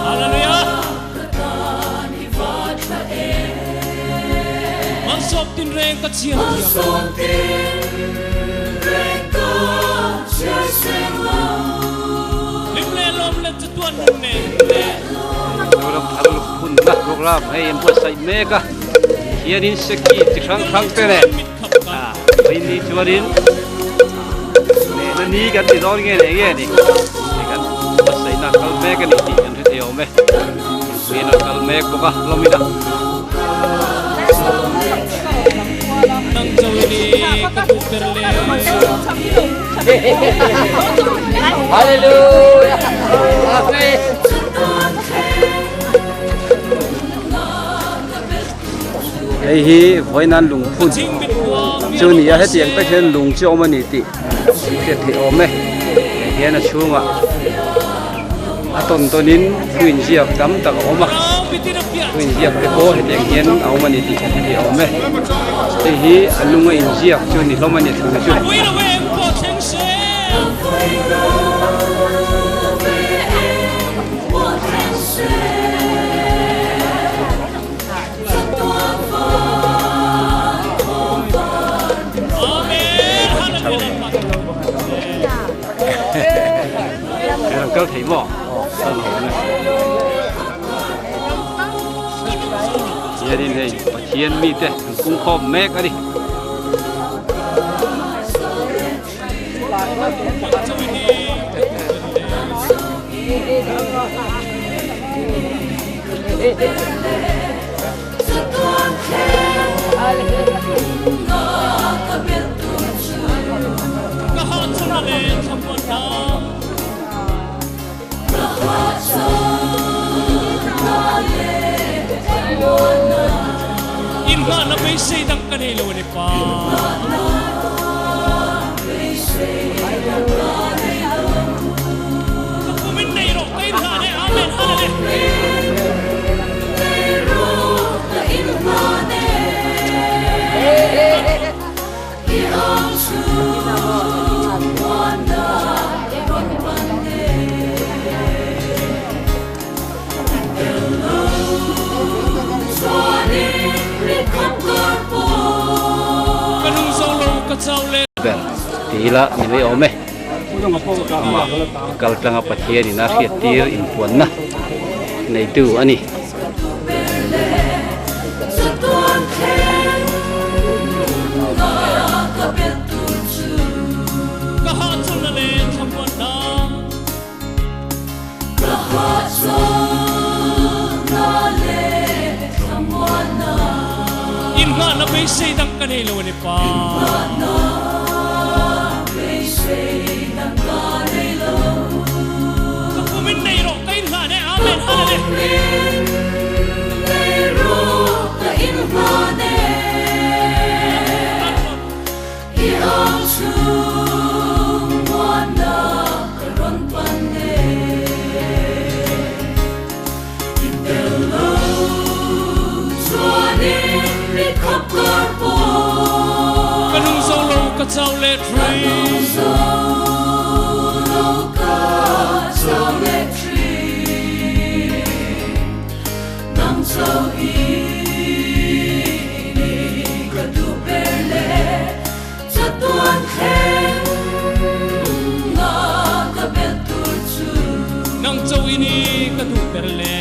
Hallelujah. Malsawm tin reng ka chhiar thiam lo. Hlim leh lawm leh chatuan nun nen. Mizoram thar lukhunna program hei an buatsaih mek a, hianin seki chi hrang hrang te leh vaini chuanin nehna ni kan ti dawn nge leh nge ni hei kan buatsaihna kal mek a ni tih kan hre thei awm e, mipui an rawn kal mek bawk a hlawmin a. Hallelujah Amen. Hei hi vawinan lungphun chu ni a hetiang tak hian lung chu a awm a ni tih hriat theih awm e hei hian a chhungah a tawn tawnin thu inziak tam tak a awm a thu inziak te pawh hetiang hian a awm a ni tih hriat theih awm e hei hi a lunga inziak chu ni hlawm a ni thu chu. Kan kal thei maw? Hianin hei Pathian mite an pungkhawm mek a ni. Inhlanna beisei dang ka nei lo a ni pa. Ka kumin nei rawh ka inhlan e Amen Hallelujah. Ka nung zo lo ka chau le. Ber ti ila ni mai awm e. Amah kal tlanga Pathian in a hriat tir inpuanna neitu a ni. Ka hahchawlhna le thlamuanna. Inngahna beisei dang ka nei lo a ni pa. Ka kumin nei rawh ka inhlan e Amen Hallelujah. Ka nung zo lo ka chau leh thin. Nang cho i ni ka duh ber le.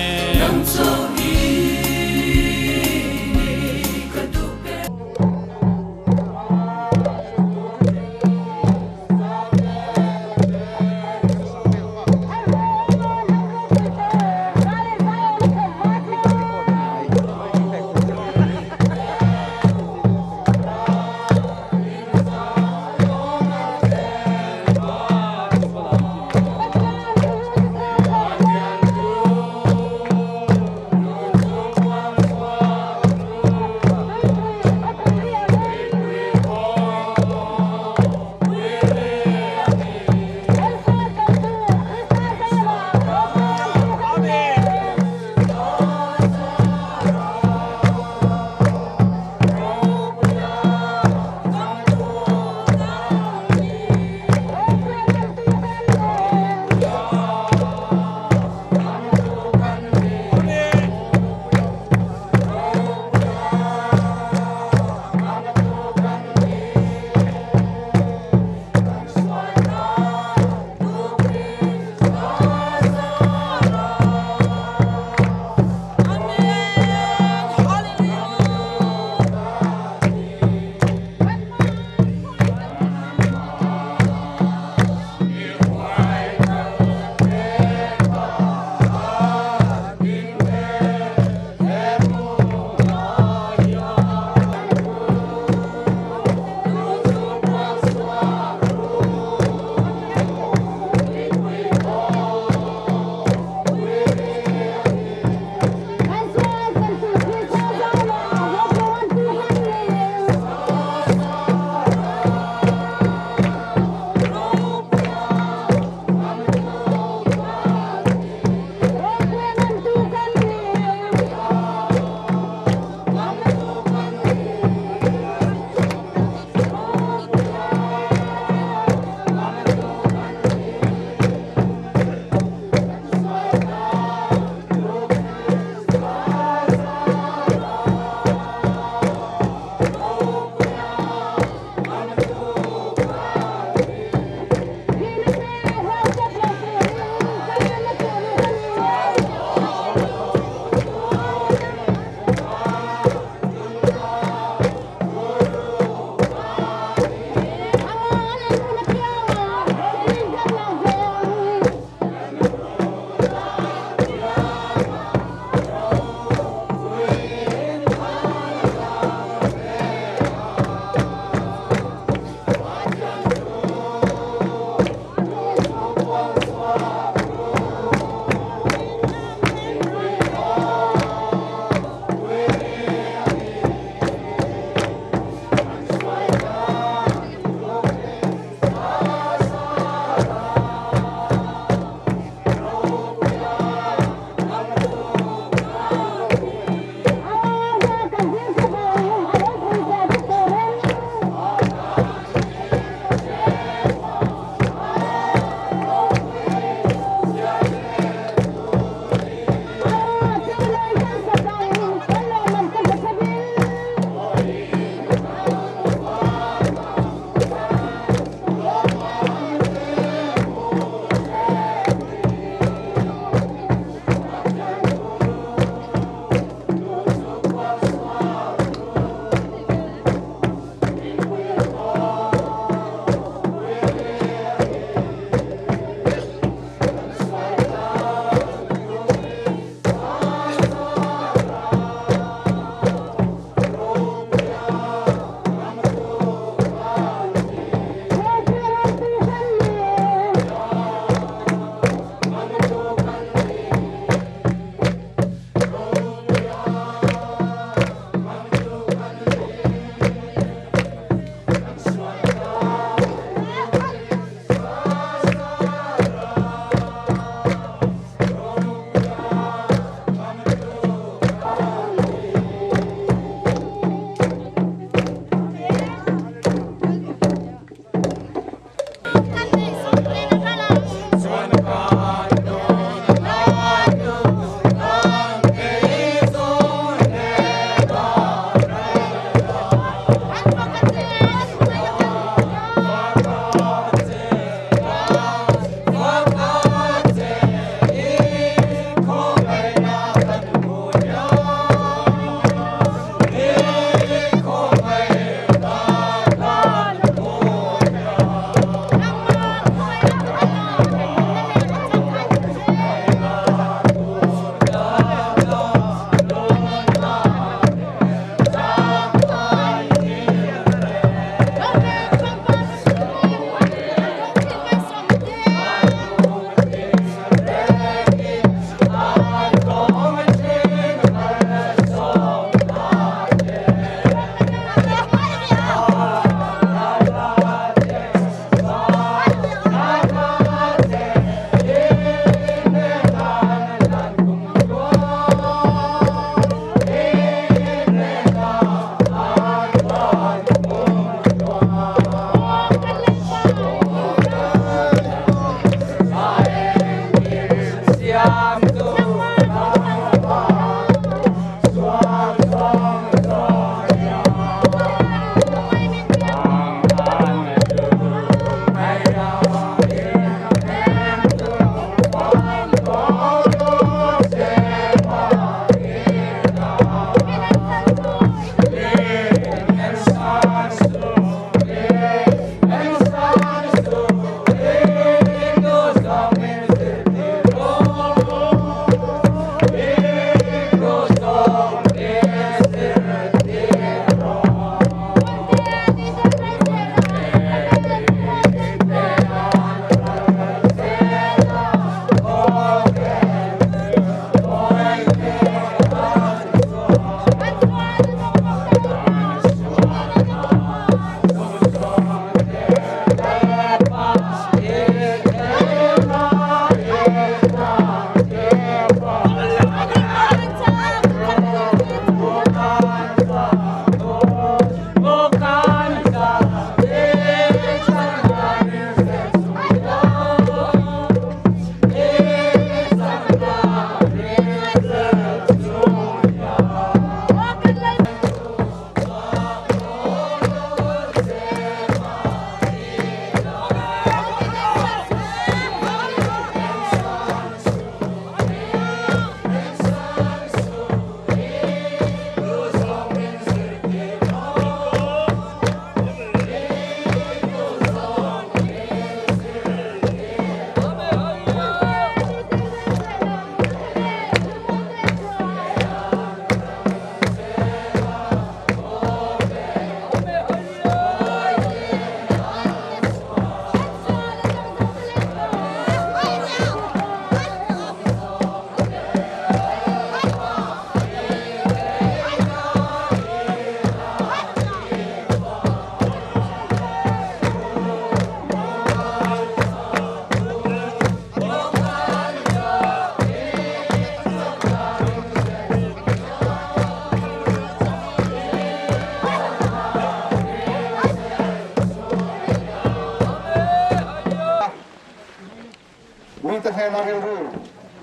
Mite hnena rilru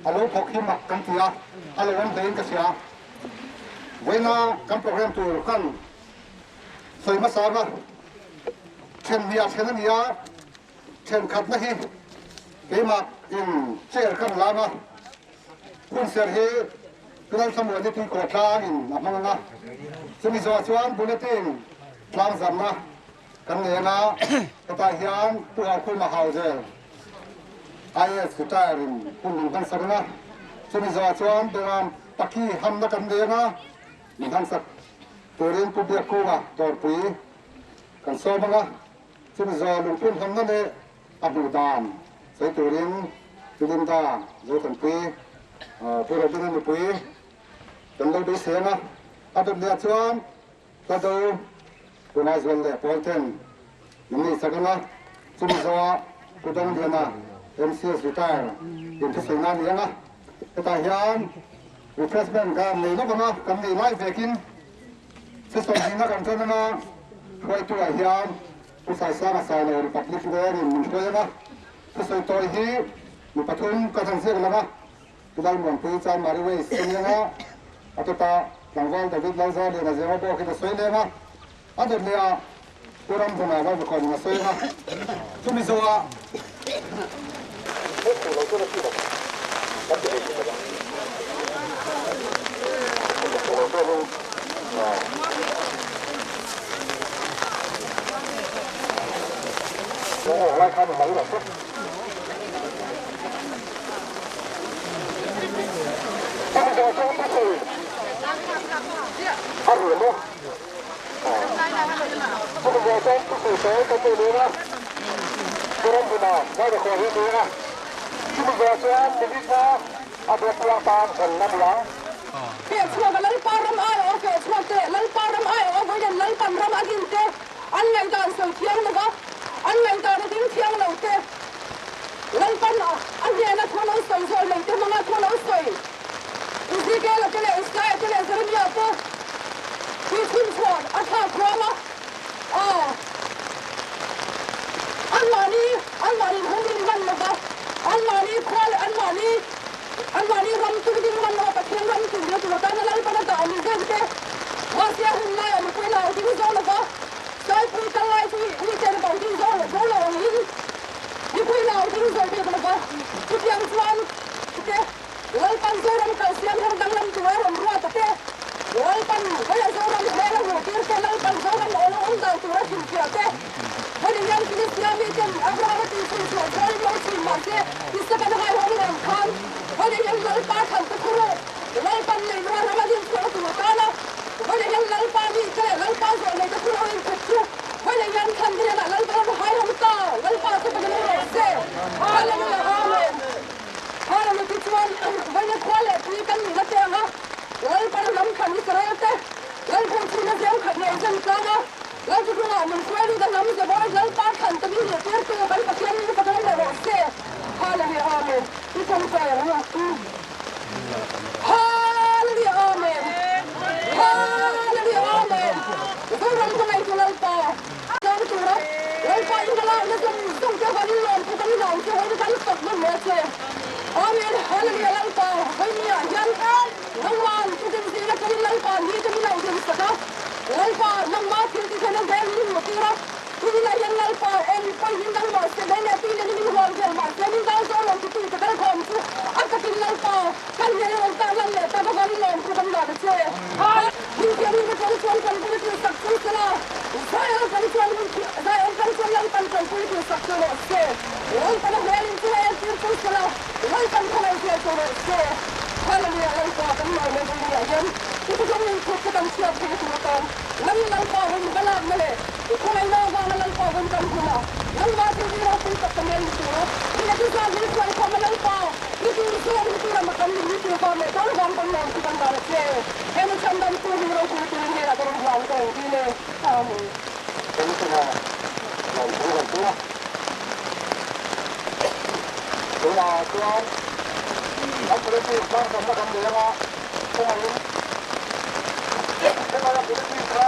a lo thawk hi mak kan ti a, a lo awm hlein ka hria. Vawiina kan program tur kan sawi hmasa anga then hnih ah then a ni a, thenkhatna hi keimah in chair kan lam a, hunser hi Tunal Thlamuan-i tuikawh tlangin a hmang anga, chumi zawhah chuan bulletin tlangzamna Kan ngen a, hetah hian Pu Haukhuma Hauzel, IAS retire in hun min hmansak ang a, chumi zawhah chuan Beram Paki hamna kan neng a, min hmansak turin Pu Biakkunga Dawrpui kan sawm ang a, chumi zawh lungphun hamna leh a hmuh dan sawi turin Pu Linda Zothanpui, Pu Robina nupui kan lo beisei ang a, a dawt leh ah chuan Hla do tunah zual leh pawl ten min nei chak ang a, chumi zawhah Pu Dongliana MCS retire in thusawi na a ni ang a, hetah hian refreshment ka nei lawk ang a, kan nei lai vekin session hnihna kan ṭan ang a, hruaitu ah hian Pu Saisanga Sailo Republic Vengin min hruai ang a, thusawi tawi hi mi pathum ka han ziak lang a. Pu Lalmuanpui chuan Mari Ways a ni anga, a tawtah tlangval David Lalzalian a zema bawkin a sawi leng a, a dawt leh ah Pu Ramhuna Valvakawnin a sawi anga, chumi zawhah Fehchhuak a Lalpa ram aiawh a fehchhuak te, Lalpa ram aiawh a vawiin Lalpan ram a din te, an ngaihdan sawi thiang lova an ngaihdan a ding thiang lo te, Lalpan a hnena thu lo sawi zawh lei te hmanga thu lo sawi Ezekiel-a te leh Isaiah te leh Jeremiah te hi chhunchhuah a thlak rual a, anmahni anmahni hung in hman lova anmahni khua leh anmahni. Mosia hun laia mipui lo ding zo lova, Saipui kal lai chu mi chen bo ding zo zo lo angin mipui lo ding zo bik lova, chutiang chuan te Lalpan Zoram kalsiam her danglam tur a rawn ruat a te, Lalpan vawiah Zoram hmel a hmuh tir te, Lalpan Zoram awl a awm dan tur a hrilhfiah te, Hemi hian Filistia miten Abrahama tihchhuih chhuah chuanin lo chhin mah se, Isaka na ngaihawm nen khan hemi hian Lalpa thlan te thu rawh, Lalpan lei lua ram a din chhuah tur tana hemi hian Lalpa mite leh Lalpa zawh nei te thu rawh inthut chu hemi hian thlan hnenah Lalpa ram haihawm ta, Lalpa chu ka ni rawh se. Hallelujah Amen. Hallelujah Tichuan vawiin khua leh tui kan nihna te anga Lalpa ram thlan Israel te Lalpui chhuna zeu khat ngei zen tlang a, Lalchukungah min hruai lut a hnam Zebor Lalpa thlan te min zirtirtu kan Pathian min fak reng leh rawh se. Hallelujah Amen. I tawngtai ang u. Hallelujah Amen. Hallelujah Amen. Zoram ka ngaitu Lalpa tlawm tura Lalpa i hmalakna zawng zawng te van lawm chu kan lawm che hawi kan fak nawn leh che. Amen. Hallelujah Lalpa vawinia hian Nangman chutin zing atangin Lalpa ni te min lo din sak a, Lalpa nangma thil ti thlen a vel min hmuh tir a, tunah hian Lalpa eng pawhin dang mah se lei leh tui nen min hual vel mah se min dang zawh lo ti tui ka kal khawm chu a takin Lalpa kan hne rawn tan lan leh tak avangin lawm chu kan dah ta che. Min thiam in ka ṭawng chuan kan pui tur sak chu sela, Zion kan chuan Zion kan chuan Lalpan kan pui tur sak chu rawh se, Lalpan a hmel in chu a entir chu sela, Lalpan khawngaih hmel chu rawh se. Hallelujah Lalpa kan lawm e Hallelujah hian i thuthung in thut chu kan chhiat thei tur atan nang Lalpa hun va lakna leh i khawngaihna avanga Lalpa hun kan hmun a nangmah thil hi ropui tak ka mel ni tur a i la tizat min hruai khawm a Lalpa i tur zawng ni tur a kan ni tur vang leh dawr vang kan lawm chu kan dan a che he mi chhandam tu hi ropui turin hnenah ka rawn huang ka rawn dil e Amen. Commissioner lawmthu kan tum a. Tunah chuan kan politics tlangzawmna kan nei anga kawngaiin helaia politics a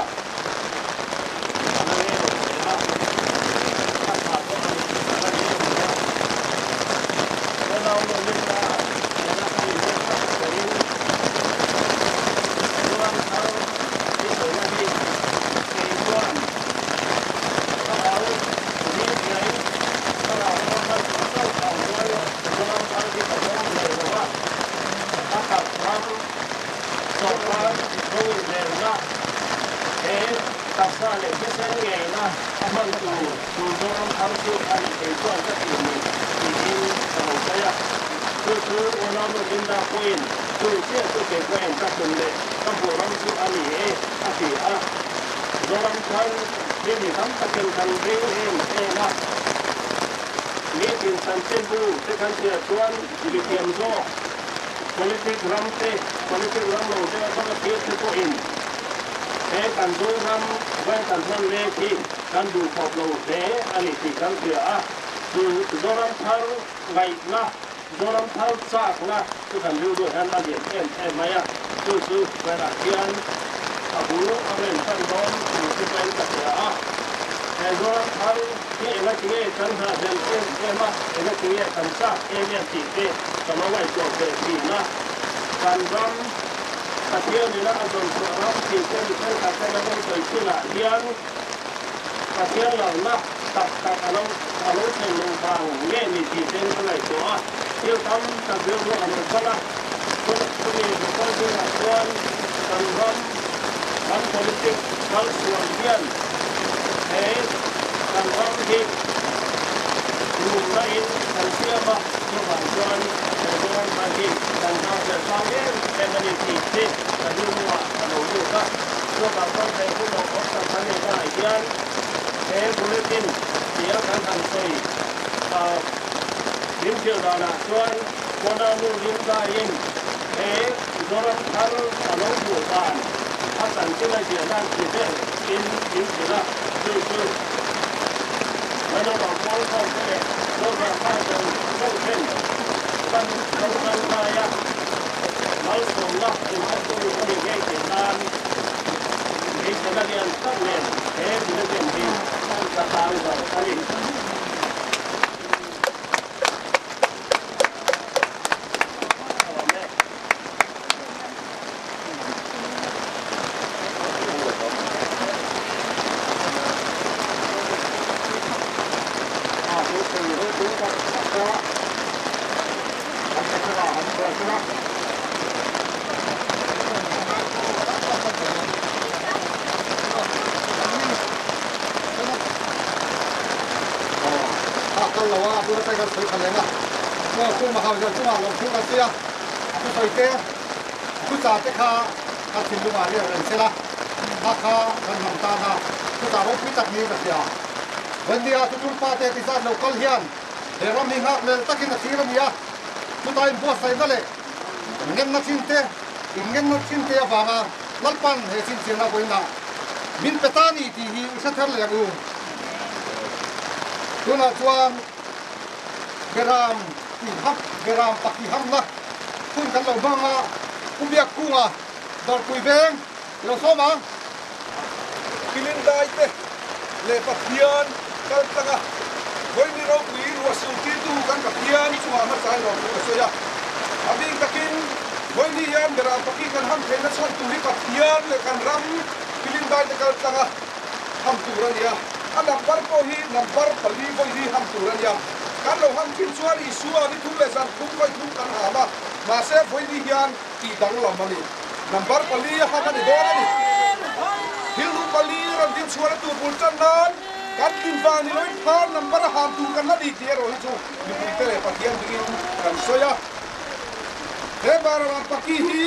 sela. A kal lo a, tuna tang kan sawi kha leng a, maw Pu Mahauzel chungah lawmthu kan sawi a, a thusawi te, a thuchah te kha kan thinlungah riak reng sela, a kha kan hnam tan a thuchah ropui tak niin ka hria. Wendy-a thutul pa te tizat lo kal hian he ram hi nghak lel takin a thlir a ni a, chuta inbuatsaihna leh ngenna chin te, inngenna chin te avanga Lalpan he chhinchhiahna vawiinah min pe ta ni tih hi i hre thar leh ang u. Tunah chuan Beram tiham, Beram pakihhamna hun kan lo hmang a, Pu Biakkunga Dawrpui veng i lo sawm ang. Pilindaite leh Pathian kal tlanga Vawiini ropui ruahsur tirtu kan Pathian chungah hmasa erawh thu ka sawi a. A bik takin Vawiini hian Beram Paki kan ham theihna chhan tur hi Pathian leh kan ram Pilindaite kal tlanga ham tur a ni a. A number pawh hi number pali vawi hi ham tur a ni a. Kan lo ham thin chuan Isua ni thum leh zan thum vawi thum kan ham a, mahse Vawiini hian tih danglam a ni. Number pali a ham a ni dawn a ni. Thil duh pali rawn din chhuahna tur bul tan nan kan tlin vang ni loin phar number a ham tur kan la ni tih erawh hi chu mipuite leh Pathian dingin kan sawi a. He Bararam Paki hi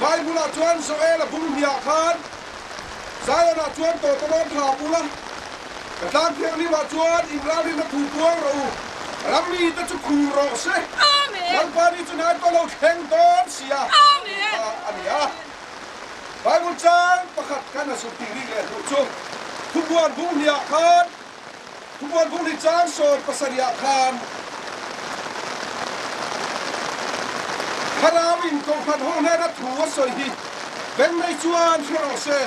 Bible-ah chuan Joel a bung hniah khan Zion-ah chuan tawtawrawn tha bul a, ka tlang thianghlimah chuan inralrinna thu puang rawh u, rammi te chu khur rawh se, Lalpa ni chu hnai pawh lo thleng dawn sia tih kha a ni a. Bible chang pakhat kan a zuk tih rik leh hmuh chu Thubuan bung hniah khan, Thubuan bung hnih chang 70ah khan Thlarau in Kohhran ho hnena thu a sawi hi beng nei chuan hre rawh se,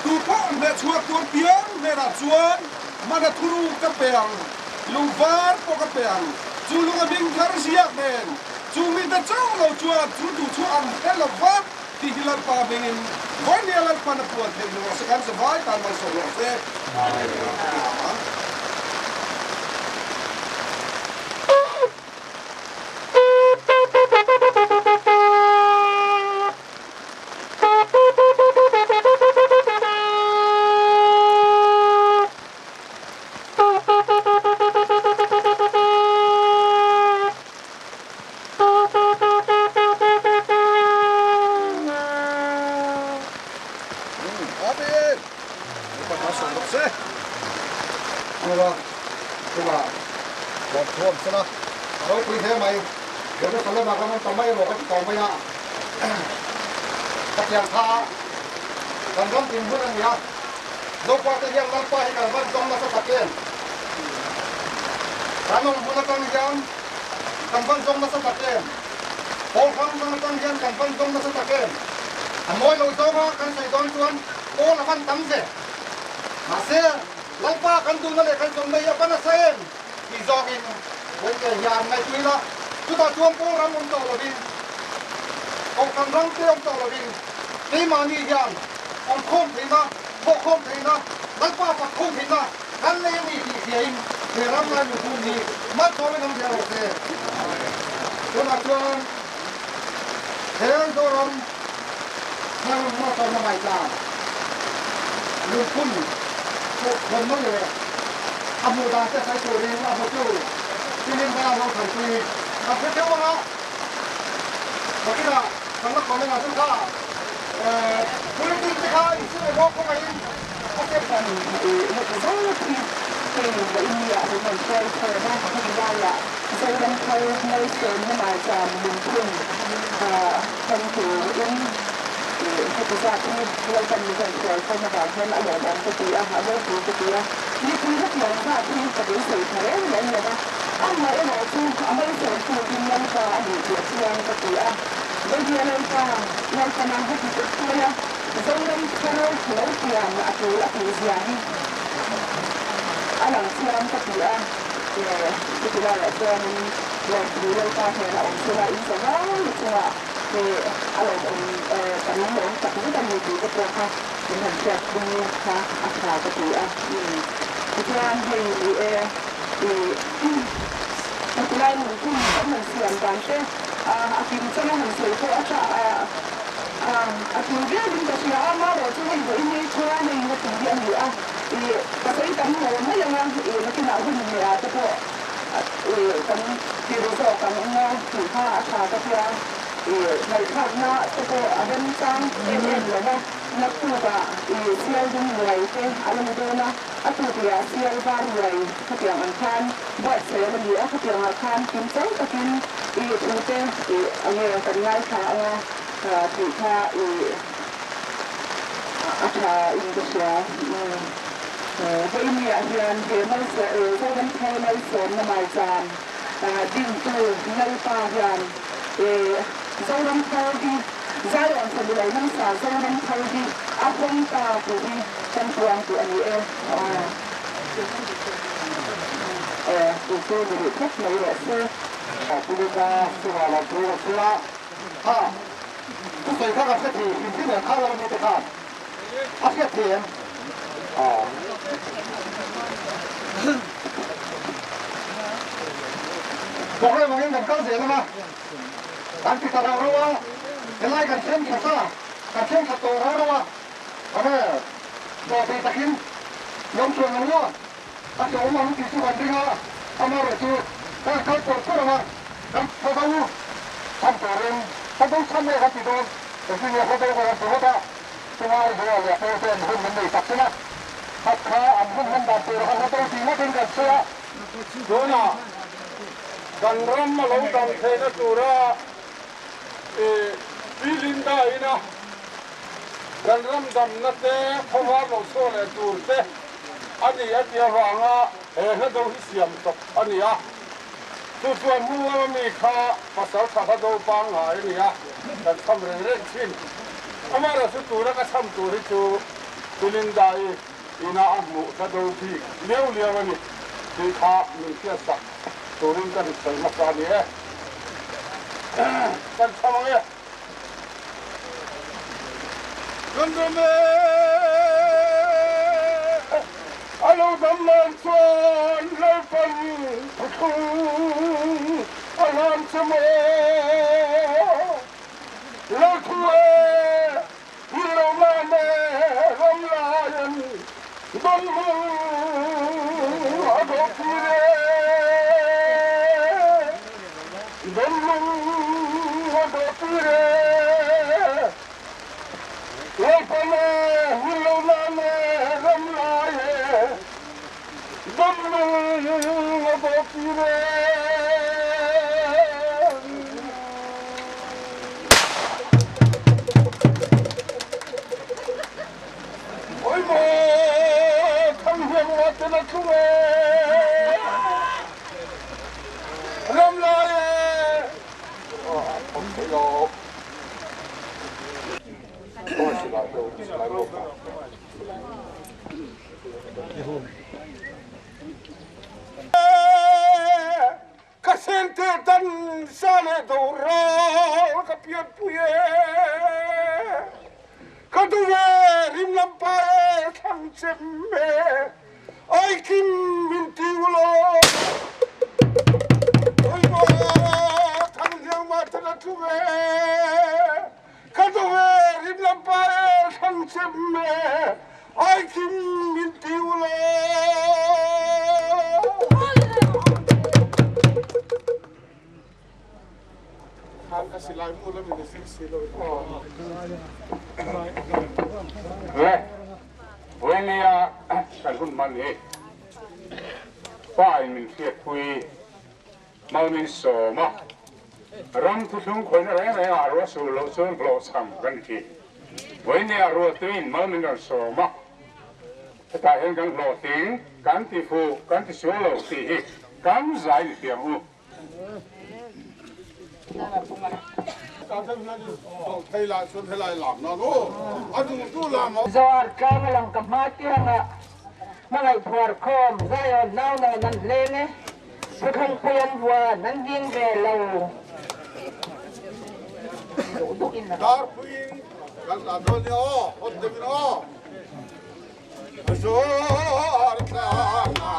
tu pawh hneh chhuak tur piang hnenah chuan mana thuruk ka pe ang, lungvar pawh ka pe ang, chu lung a hming thar ziak nen, chu mite chauh lo chuan chu tu chu an hre lo va tih hi Lalpa hmingin vawinia Lalpan a puan theih ni rawh se, kan zavai tan malsawm rawh se. Amen. Amen. Ropui hle mai. Jerusalem ah kan awm ta mai emaw ka ti tawh mai a. Khatiang kha kan ram tin hun a ni a. Zopa te hian Lalpa hi kan van zawng nasa tak em? Kan awm hun atang hian kan van zawng nasa tak em? Pawl hrang hrang atang hian kan van zawng nasa tak em? A mawi lo zawnga kan sawi dawn chuan pawl a van tam ve. Mahse, Lalpa kan duhna leh kan zawmna hi a va nasa em? Tih zawngin Wente hian ngaihtuah ila, chutah chuan pawl ram awm tawh lovin, kohhran ram te awm tawh lovin, keimahni hian awmkhawm theihna, thawhkhawm theihna, Lalpa fakkhawm theihna kan nei a ni tih hriain he ram lai lungphum hi malsawmin awm zel rawh se. Tunah chuan he Zoram thar hmasawmna ngaihdan lungphun thawhkhawmna leh a hmuh dan te sawi turin a hmutu Chilim Bala Zothanpui kan hre theuh ang a, nakinah kan la comment ah chu kha bulletin te kha in chhung emaw khawngaihin a step Kan heti zet hi hei Vawinia min rawn hruai khawm a, heti laiah Zoram thar malsawmna maicham lungphun hawn turin heti zat hi Lalpan min rawn hruai khawm avang hian a lawmawm ka ti a, a ropui ka ti a. Mipui hetiang zat hi ka beisei tha reng reng lo va, amah erawh chu a malsawmtu in Lalpa a nih tih a chiang ka ti a. Vawinia Lalpa, Lalpana heti zet maia Zoram thar lo pian a tul a tih zia hi a lang chiang ka ti a. Chuti laiah chuanin Lawmthu Lalpa hnenah awm sela in za vang chungah a lawmawm ka ring lawm tak zet a ni tih te pawh kha min han hriat pui kha a tha ka ti a. Tichuan hei ni e, i heti lai nunphung kan han siam dan te. A kim changa han sawi pawh a tha a, a tul viauin ka hria a, marawh chu hei vawiin hi chuan hei hi tum hi a ni a, ih ka sawi tam lo mai ang a, ih nakinah hun leh ah te pawh ih kan ti ru zawk ang eng a tih kha a tha ka tia, ih ngaihthlakna te pawh a remchang em em lo va, naktukah ih sial dum ruai te a la ni dawn a, a tukliah sial var ruai khatiang ang khan buatsaih a la ni a, khatiangah khan kimchang takin ih thu te ih enge kan ngaithla ang a tih kha ih. A tha in ka hria. Vawinia hian he Zoram Thar Malsawmna Maicham dingtu Lalpa hian Zoram Thar hi Zion Family Nasa Zoram Thar hi a hawng ta tih hi kan puang tih a ni e. Tih chu ni rih phawt mai rawh se. Pulina chungah lo thu ka chhung a, ha. Thusawi kha ka hre thei hrim hrim em kha lam mite khan a hriat thei em? Aw. Program angin kan kal zel ang a, kan ti ta rau rau a, helai kan thleng tha sa, kan thleng that tawh rau rau a, enge dawhthei takin lawm chuan ang u a, a hlawm ang tih chu kan ring a, amaherawhchu kan kal pawr pawr ang a, kan hla do chhan turin hla do chhan nge kan ti dawn, engtin nge hla do kan ti ngawt a, chungai zual leh pawl ten hun min nei tak sin a, khat kha an hun hman dan tur kha hla do ti ngawtin kan sawi a. Tunah kan ram a lo dam theihna tura Pi Linda ina kan ram damna te khawvar lo chhuah leh tur te a ni a tih avanga he hla do hi siam tawp a ni a. Chu chuan hmun lama mi kha pasal tha hla do pangngai a ni a, kan cham reng reng thin. Amaherawhchu tuna ka cham tur hi chu Pi Linda-i ina a hmuh hla do bik liau liau a ni tih kha min hriatsak turin ka rin sawi hmasa a ni e. Kan cham ang e. Kan dam e, a lo dam lai chuan Lalpan thuthlung a hlan che maw? Lalthu e, hi lo mam e, ram laiin dam lung a dawh tir e. Dam lung a dawh tir e. Lalpan e, hun lo nan e, ram lai e, dam lung a dawh tir e. Oi maw, thanghiang uat ten a thlung e. Ram lai e. Ka sente dan sa leh do ral ka pianpui e, ka duh e rim lam pa e thlang chem e, aikim min ti u law. Oi maw thang hliau mah tan a tlung e, ka duh e rim lam pa e thlang chem e, aikim min ti u law. Le, Vawinia kan hun hman hi pa in min hriatpui mal min sawm a, ram thuthlung khawihna reng reng ah ruah sur loh chuan hlawhchham kan ni thin. Vawinia ruahtuiin mal min rawn sawm a, hetah hian kan hlawhtling, kan ti fuh, kan ti sual lo tih hi kan zai ni thiang u. Zoar tlang a lang ka hma tiangah hmangaih phuar khawm Zion nau nawn an hleng e, Thuthlungpui an vuan an ding ve lo. Darpuiin kan tlan dawn nia aw, hawt deuhin aw. Zoar tlang a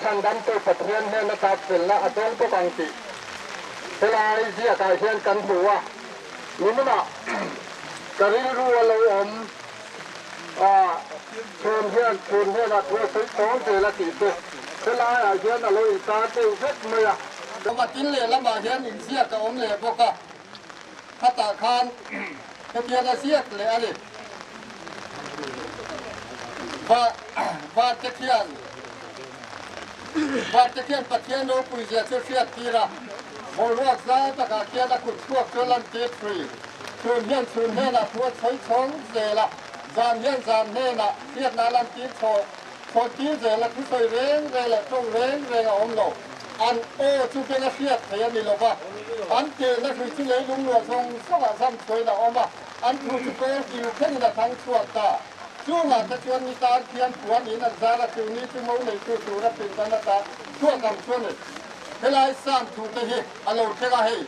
Chhandamtu Pathian hnena tak felna a dawng bawk ang tih helai ziakah hian kan hmu a. Niminah ka rilru a lo awm a, chhun hian chhun hnenah thu a sawi chhawng zel a tih chu helaiah hian a lo intar deuh vek mai a. A tin lehlamah hian inziak a awm leh bawk a, khatah khan hetiang a ziak leh a ni. Varte khian Varte khian Pathian ropui zia chu hriat tir a, boruak zau takah khian a kut chhuak chu a lan tir thui. Chhun hian chhun hnenah thu a chhawi chhawng zel a, zan hian zan hnenah hriatna a lan tir chhaw chhawn tir zel a, thusawi reng reng leh tawng reng reng a awm lo. An aw chu beng a hriat thei a ni lo va, an tehna hrui chu leilung luah zawng zawngah zam chhuain a awm a. An thu chu kawl kiu thlengin a thang chhuak ta. Chungah te chuan ni tan khian puan in an zar a, chu ni chu mo neitu tura pindan ata chhuak ang chu a ni. Helai Sam thu te hi a lo thleng a, hei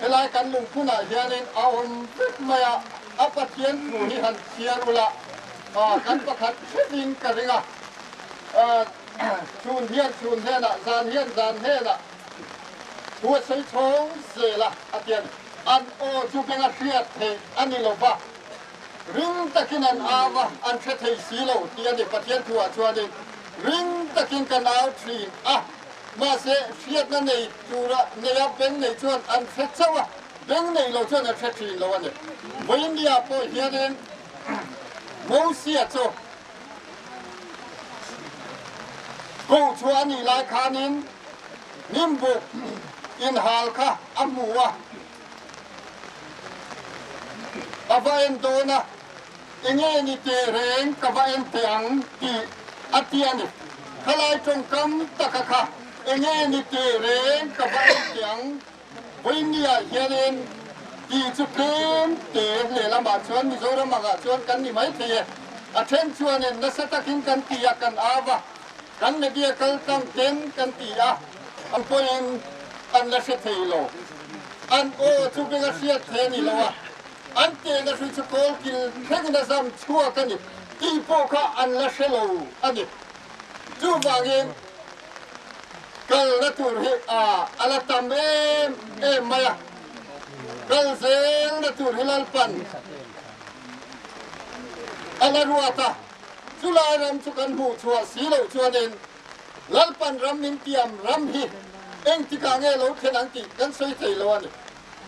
helai kan lungphunah hianin a awm vek mai a, a Pathian thu hi han chhiar ula kan pakhat theuhin ka ring a, chhun hian chhun hnenah, zan hian zan hnenah thu a sawi chhawng zel a, a ti a ni. An aw chu beng a hriat theih a ni lo va, ring takin an au a, an hre thei si lo tih a ni. Pathian thuah chuanin ring takin kan au thin a, mahse hriatna nei tura neia beng nei chuan an hre chauh a, beng nei lo chuan an hre thin lo a ni. Vawiindia pawh hianin Mosia chu koh chhuah a nih lai khanin Hnimbuk inhal kha a hmu a, a va en dawn a, enge ni teh reng ka va en teh ang tih a ti a ni. Khalai tawngkam taka kha enge ni teh reng ka va en teh ang vawinia hianin tih chu tlem te lehlamah chuan Mizoram angah chuan kan ni maithei e. A then chuanin nasa takin kan ti a, kan au a. Kan media kal tlang ten kan ti a, an pawhin an la hre thei lo. An aw chu beng a hriat thei a ni lo a, an tehna hrui chu kawl kil thlengin a zam chhuak a ni tih pawh kha an la hre lo a ni. Chuvangin kalna tur hi a la tam em em mai a, kal zelna tur hi Lalpan a la ruat a. Chulai ram chu kan hmuh chhuah si loh chuanin Lalpan ram min tiam ram hi engtikah nge lo thlen ang tih kan sawi thei lo a ni.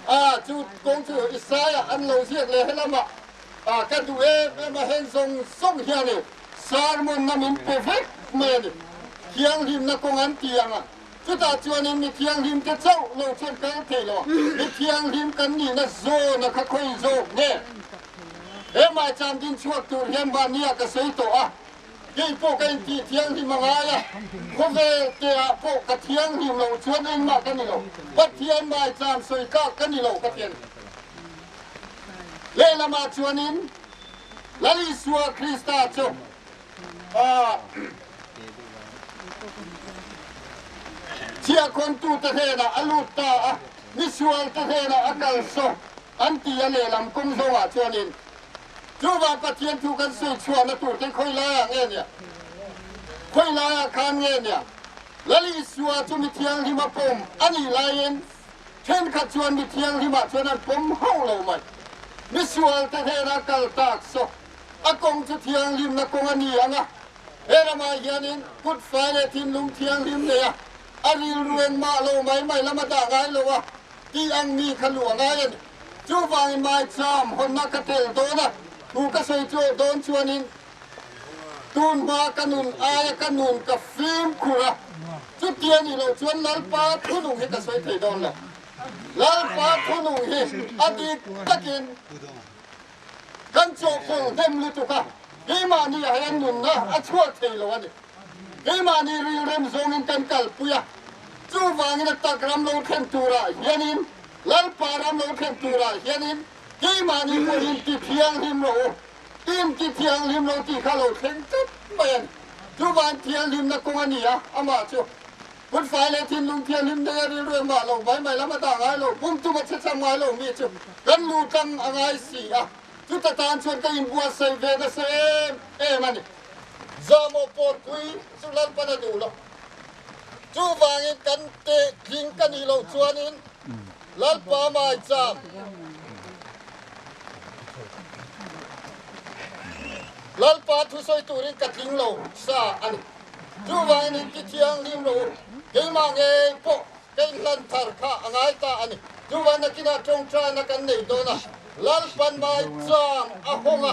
A, chu kawng chu Isaiah an lo ziak leh helamah a ka duh em em a, heng zawng zawng hianin sermon na min pe vek mai a ni. Thianghlimna kawng an ti ang a, chutah chuanin mi thianghlimte chauh lo chuan kal thei lo a, mi thianghlim kan nihna zawna kha khawi zawk nge? He maicham din chhuak tur hian mahnia ka sawi tawh a, kei pawh ka intih thianghlim a ngai a, khawvel teah pawh ka thianghlim lo chuan engmah ka ni lo, Pathian maicham sawi tlak ka ni lo ka ti a ni. Lehlamah chuanin Lal Isua Krista chu a chhiahkhawntute hnenah a lut ta a, misualte hnenah a kal saw. An ti a lehlam kawng zawngah chuanin chuvang Pathian thu kan sawi chhuahna tur te khawi laiah nge nia? Khawi laiah khan nge nia? Lal Isua chu mi thianghlim a pawm a nih laiin thenkhat chuan mi thianghlimah chuan an pawm hauh lo mai. Mi sualte hnena kal tak saw a kawng chu thianghlimna kawng a ni ang a, he ramah hianin kut fai leh thinlung thianghlim nei a, a rilru engmah lo mai mai lam a dah ngai lo a. Tih ang mi kha luh a ngai a ni. Chuvangin maicham hawnna ka tel dawn a, thu ka sawi chu dawn chuanin tun hma ka nun aia ka nun ka fimkhur a, chutia nih loh chuan Lalpa thunung hi ka sawi thei dawn lo. Lalpa thunung hi a dik takin kan chawhpawlh hnem lutuk a, keimahni ah hian nunna a chhuak thei lo a ni. Keimahni rilrem zawngin kan kalpui a, chuvangin a tak ram lo thlen turah hianin, Lalpa ram lo thlen turah hianin keimahni pawhin ti thianghlim rawh u, in ti thianghlim lo tih kha lo thleng tlat mai a ni. Chuvang thianghlimna kawng a ni a, amah chu kutfai leh thinlung thianghlim nei a rilru engmah lo mai mai lam a dah ngai lo, bum tum a chhecham ngai lo mi chu kan lu tlang a ngai si a, chuta tan chuan ka inbuatsaih ve nasa em em a ni. Zahmawh pawlpui chu Lalpan a duh lo. Chuvangin kan teh tling ka nih loh chuanin Lalpa maicham Lalpa thusawi turin ka tling lo sa a ni. Chuvangin in ti thianghlim lo u, keimah ngei pawh ka inhlan thar kha a ngai ta a ni. Chuvang nakinah tawngtaina kan nei dawn a, Lalpan maicham a hawng a,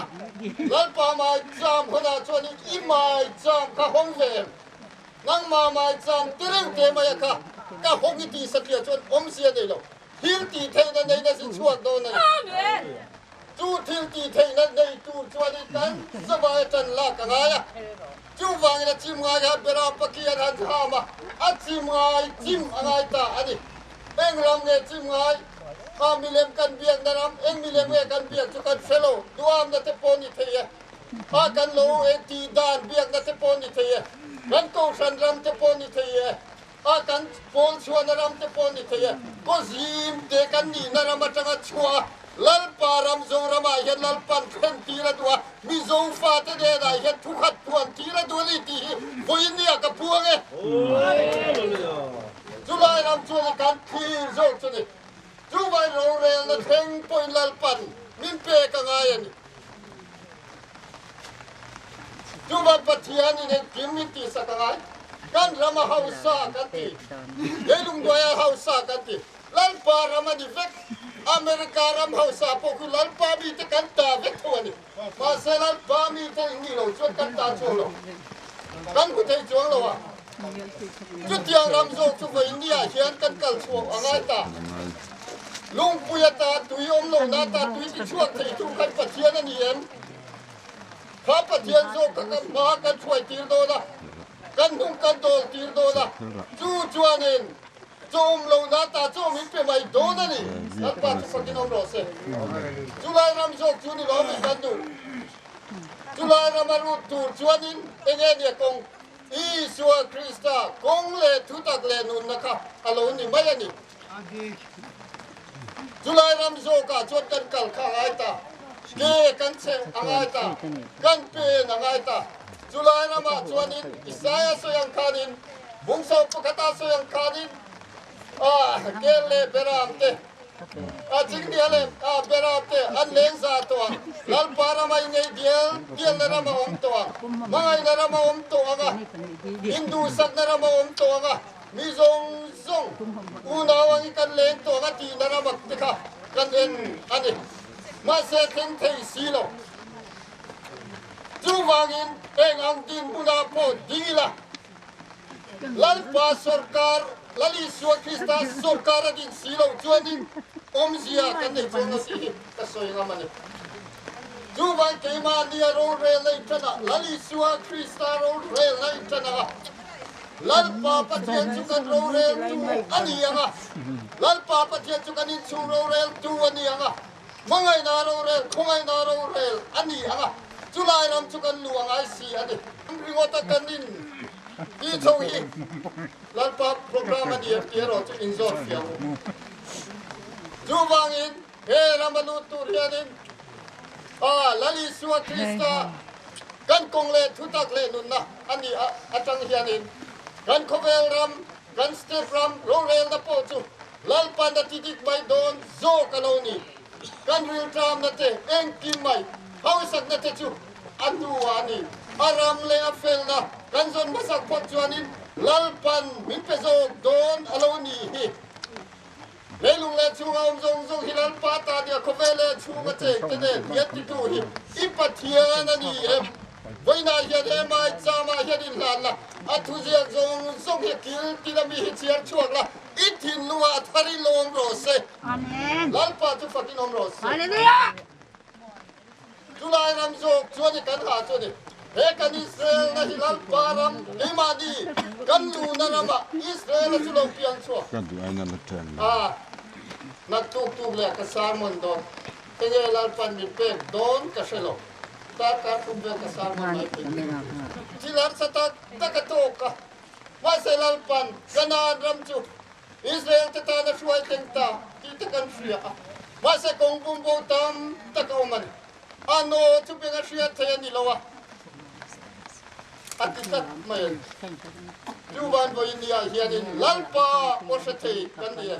Lalpa maicham hawnah chuanin i maicham kha hawng ve em? Nangmah maicham tireng te mai a kha ka hawng i tih satliah chuan awmzia nei lo. Thil tih theihna neihna si chhuak dawn a ni. Chu thil tih theihna nei tur chuanin kan zavai atan lak a ngai a. Chuvangin a chim ngai kha Beram Paki an han ham a, a chim ngai chim a ngai ta a ni. Eng ram nge chim ngai? Kha milem kan biakna ram, eng milem nge kan biak chu kan hre lo, duamna te pawh ni thei e. Kha kan lo eng tih dan biakna te pawh ni thei e. Kan kohhran ram te pawh ni thei e. A kan pawl chhuahna ram te pawh ni thei e, kaw zim te kan nihna ram atanga chhuah a, Lalpa ram Zoramah hian Lalpan thlen tir a duh a, Mizo fate nenah hian thukhat puan tir a duh a ni tih hi vawiin nia ka puang e. Chulai ram chuan i kan thlir zawk chu ni. Chuvai rorelna thleng pawhin Lalpan min pek a ngai a ni. Chuvang Pathianin engkim min tihsak a ngai. Kan ram a hausa kan ti. Leilungduai a hausa kan ti. Lalpa ram a ni vek. America ram hausa pawh khu Lalpa mite kan ta vek tho a ni. Mahse Lalpa mite in nih lo chuan kan ta chuang lo. Kan hmu thei chuang lo a. Chutiang ram zawk chu vawiin niah hian kan kal chhuak a ngai ta. Lungpui ata tui awm lohna ata tui ti chhuak theitu khan Pathian a ni em? Kha Pathian zawk kha kan hma kan hruai tir dawn a, kan hnung kan dawl tir dawn a, chu chuanin chawm lohna ata chawm in pe mai dawn a ni. Lalpa chu fakin awm rawh se. Chulai ram zawk chu ni lawm in kan duh. Chulai rama lut tur chuanin enge nia kawng? Isua Krista kawng leh thutak leh nunna kha a lo ni mai a ni. Chulai ram zawkah chuan kan kal kha a ngai ta, ke kan cheh a ngai ta, kan pen a ngai ta. Chulai ramah chuanin Isaia sawi ang khanin, Bungso pakhata sawi ang khanin, kel leh beram te, A chingdia leh a bera te an leng za tawh ang. Lalpa rama i ngei dial dialna ram a awm tawh ang. Hmangaihna ram a awm tawh ang a, induhsakna ram a awm tawh ang a, mi zawng zawng unau ang i kan leng tawh ang a tihna ram a te kha kan en a ni. Mahse thleng thei si lo. Chuvangin eng ang dinhmunah pawh ding ila. Lalpa sorkar, Lal Isua Krista sorkar a din si lo chuanin awmzia kan nei chuang lo tih hi ka sawi ngam a ni. Chuvang keimahnia rorel na inṭan ah Lal Isua Krista rorel na inṭan ang a, Lalpa Pathian chu kan roreltu a ni ang a, Lalpa Pathian chu kan inchhung roreltu a ni ang a, Hmangaihna rorel, khawngaihna rorel a ni ang a, chulai ram chu kan lu a ngai si a ni. Ringawta kan in tih chho hi Lalpa program a ni em tih erawh chu inzawt fiah u. Chuvangin he ram a lut tur hianin a Lal Isua Krista kan kawng leh thutak leh nunna a nih atang hianin kan khawvel ram, kan state ram rorelna pawh chu Lalpan a ti dik mai dawn zawk a lo ni. Kan rilṭamna te, engkim mai, hausakna te chu a hnuah a ni. A ram leh a felna kan zawn hmasak phawt chuanin Lalpan min pe zawk dawn a lo ni hi. Leilung leh chhunga awm zawng zawng hi Lalpa ta nia khawvel leh chhunga cheng te nen hian titu hi i Pathian a ni em? Vawiinah hian he maicham-ah hian inhlan la, a thuziak zawng zawng hi kil tina mi hi chhiar chhuak la, I thinlungah a thar i lawm rawh se. Lalpa chu fakin awm rawh se. Chulai ram zawk chuan i kan ha chu a ni. He kan Israel na hi Lalpa ram keimahni kan luhna ramah Israel a chu lo piang chhuak. A naktuk tuk leh ka sermon dawn. Enge Lalpan min pek dawn ka hre lo. Darkar thum vel ka sermon mai thei. Thil harsa tak tak a tawk a. Mahse Lalpan Kanaan ram chu Israel te tan a hruai thleng ta tih te kan hria a, mahse kawng bumbo tam tak a awm a ni. A naw chu beng a hriat thei a ni lo a, a ti tlat mai a ni. Chu van vawiin ni ah hianin Lalpa aw hre thei kan ni e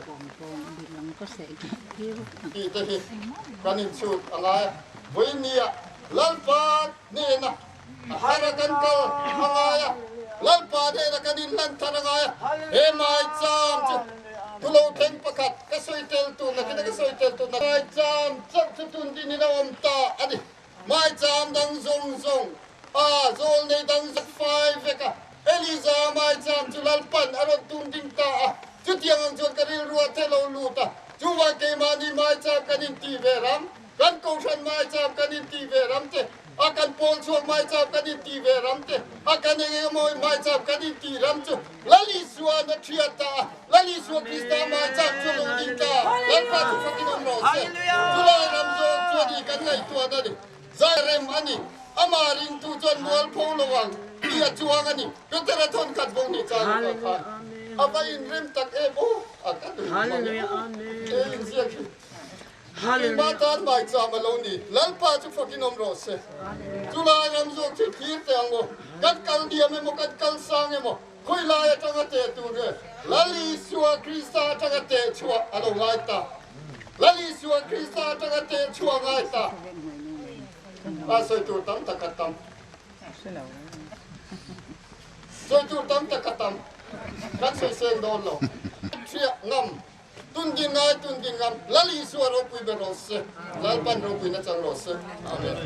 tih te hi kan inchhut a ngai a. Vawiin ni ah Lalpa hnena a har a kan kal a ngai a, Lalpa hnena kan inhlan thar a ngai a. He maicham chu thulo thleng pakhat ka sawi tel tur nakin a ka sawi tel tur nakin maicham chauh chu tun dinin a awm ta a ni. Maicham dang zawng zawng a zawlnei dang zak fai vek a, Eliza maicham chu Lalpan a rawn tum ding ta a, chutiang ang chuan ka rilru a the lo lut a, chuvang keimahni maicham kan intih ve ram, kan kohhran maicham kan intih ve ram te, a kan pawl chhuak maicham kan intih ve ram te, a kan eng eng emaw maicham kan intih ram chu Lal Isua'n a thiat ta a, Lal Isua Krista maicham chu a lo ding ta a, Lalpa chu fakin awm rawh se. Chulai ram zawng chu a ni kan ngaihtuahna ni. Zai rem a ni. Amah ringtu chuan mual pho lo ang tih a chuang a ni. Petera thawn khat vawng ni chang a kha a va inrem tak em aw, a ka duh mang e aw, he inziak hi. Keimah tan maicham a lo ni. Lalpa chu fakin awm rawh se. Chulai ram zawk chu thlir teh ang aw. Kan kal diam emaw, kan kal sang emaw, khawi lai atanga teh tur nge Lal Isua Krista atanga teh chhuah a lo ngai ta. Lal Isua Krista atanga teh chhuah a ngai ta. A sawi tur tam tak a tam. Sawi tur tam tak a tam. Kan sawi seng dawn lo. Hriah ngam. Tun ding ngai, tun ding ngam, Lal Isua ropui ber rawh se, Lalpan ropui na chang rawh se. Amen.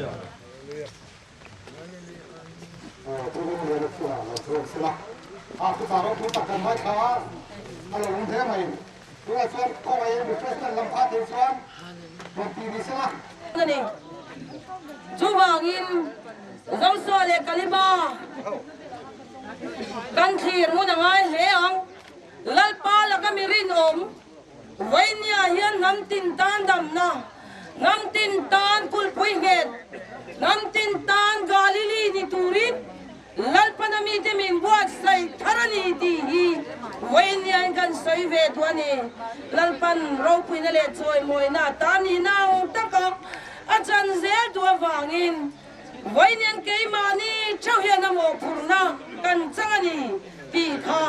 Pu Ringliana chungah lo chuang sela, a thuchah ropui tak kan hmaithla a, a lo awm hle mai. Tunah chuan khawngaih refreshment lam kha thei chuan rawn ti ni sela. A ni. Chuvangin Zosua leh Kaleba kan thlir ngun a ngai hle ang. Lalpa laka mi rinawm Vainia hian hnam tin tan damna, hnam tin tan kulhpui nghet, hnam tin tan Galili ni turin Lalpana mite min buatsaih thar a ni tih hi Vainiain kan sawi ve duh a ni. Lalpan ropuina leh chawimawina atan hi nang taka a chan zel duh avangin Vawiin keimahni theuh hian a mawhphurhna kan chang a ni tih kha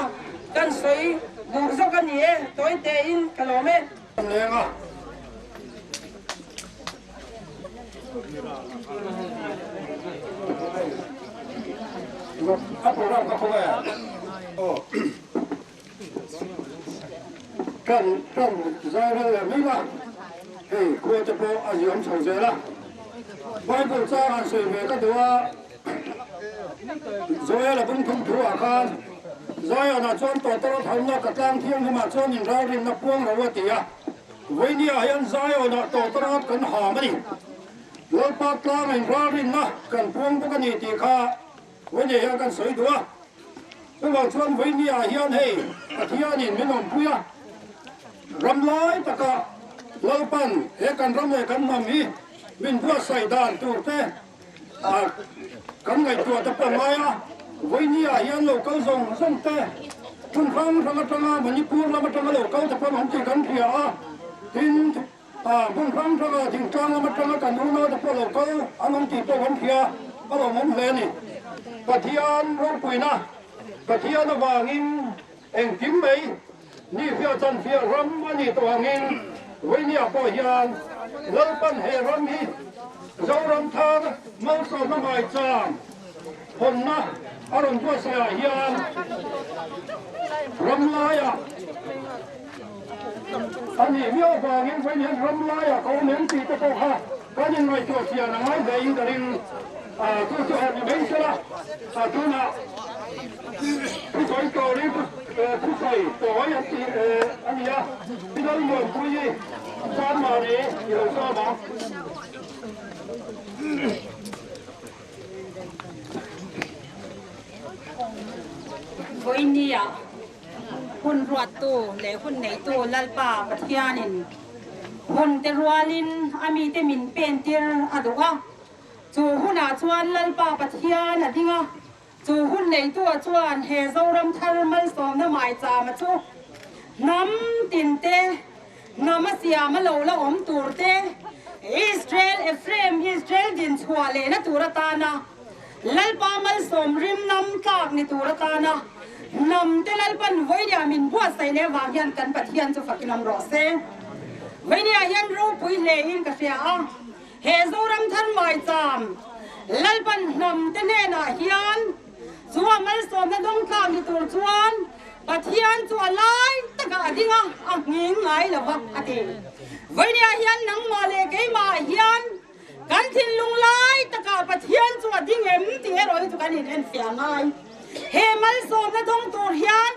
kan sawi duh zawk a ni e, tawi tein ka lawm e. Lenga. A program kha khawngaih a? Aw. Kan kan zai rel leh mai la, hei khua te pawh a ziam chho zel a. Bible chang han sawi ve ka duh a, Joel a bung thum thu ah khan Zion ah chuan tawtawr thalna ka tlang thianghlim ah chuan inralrinna puang ro a ti a, Vawinia ah hian Zion ah tawtawr kan ham a ni. Lalpa tlang a inralrinna kan puang bawk a ni tih kha Vawinia hian kan sawi duh a. Chuvang chuan Vawinia ah hian hei Pathianin min awmpui a, ram lai taka Lalpan he kan ram leh kan hnam hi min buatsaih dan tur te kan ngaihtuah te pawh ngai a. Vawinia ah hian lo kal zawng zawng te hmun hrang hrang atanga Manipur lam atanga lo kal te pawh an awm tih kan hria a, tin hmun hrang hranga thingtlang lam atanga kan unau te pawh lo kal an awm tih pawh kan hria a lawmawm hle a ni. Pathian ropuina Pathian avangin engkim mai ni fiah chan fiah ram a nih tawh angin Vawinia pawh hian Lalpan he ram hi Zoram thar malsawmna maichang hawnna a rawn buatsaih ah hian ram laiah A nih viau vangin vawiin hian ram laiah ka awm em tih te pawh kha kan inngaihtuah chian a ngai hle in ka ring. Chu chu han ni mai sela, tunah thusawi turin thusawi tawi an tih a ni a, Pi Lalmuanpuii Chanmari i lo sawm ang. Vawiin ah Hun ruattu leh hun neitu Lalpa Pathianin hun te rualin a mite min pentir a duh a. Chu hunah chuan Lalpa Pathian a ding a, chu hun neitua chuan he Zoram thar malsawmna maichama chu hnam tinte, hnam a siam a lo la awm tur te, Israel, Ephraim, Israel dinchhuah lehna tur atana Lalpa malsawm rim nam tlak ni tur atana. Hnam te Lalpan vawinia min buatsaih leh avang hian kan Pathian chu fakin awm rawh se. Vawinia hian ropui hle in ka hria a, he Zoram thar maicham Lalpan hnam te hnenah hian chu a malsawmna dawngtlak ni tur chuan Pathian chu a lai takah a ding a, a nghing ngai lo va a ti. Vawinia hian nangmah leh keimah hian Kan thinlung lai takah Pathian chu a ding em tih erawh hi chu kan inenfiah ngai. He malsawmna dawng tur hian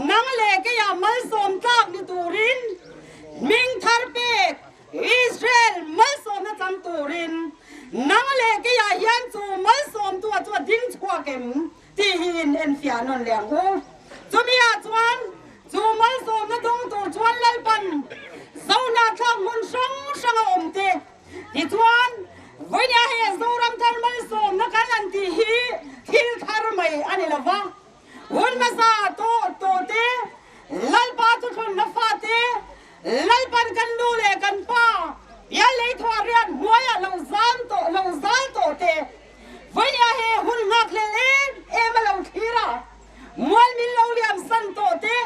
nang leh keiah malsawm tlak ni turin hming thar pek Israel malsawmna chang turin nang leh keiah hian chu malsawmtua chu a ding chhuak em tih hi inenfiah nawn leh ang u. Chumi-ah chuan chu malsawmna dawng tur chuan Lalpan Zohnahthlak hmun hrang hranga awmte Tichuan, vawinia he Zoram thar malsawmna kan han tih hi thil thar mai a ni lo va. Hun hmasa tawh tawh te, Lalpa thuthlunna fate, Lalpan kan nu leh kan pa pian lei thuah riat hnuaiah lo zam tawh lo zal tawh te, vawinia he hun nghakhlel em em a lo thlir a, mual min lo liam san tawh te,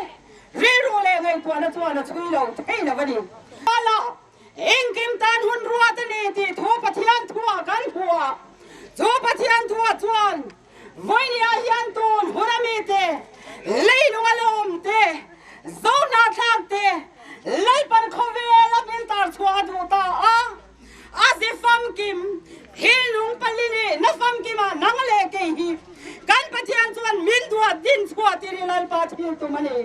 rilru leh ngaihtuahna chuan a chhui lo thei lo a ni. Engkim tan hun ruat a ni tih thu Pathian thuah kan hmu a, chu Pathian thuah chuan vawinia hian tun hun a mite, leilung a la awm te, zohnahthlak te, Lalpan khawvel a hming tar chhuah a duh ta a, a zi famkim, thilnung palini na famkimah nang leh kei hi kan Pathian chuan min duat din chhuah tir i Lalpa thil tum a ni.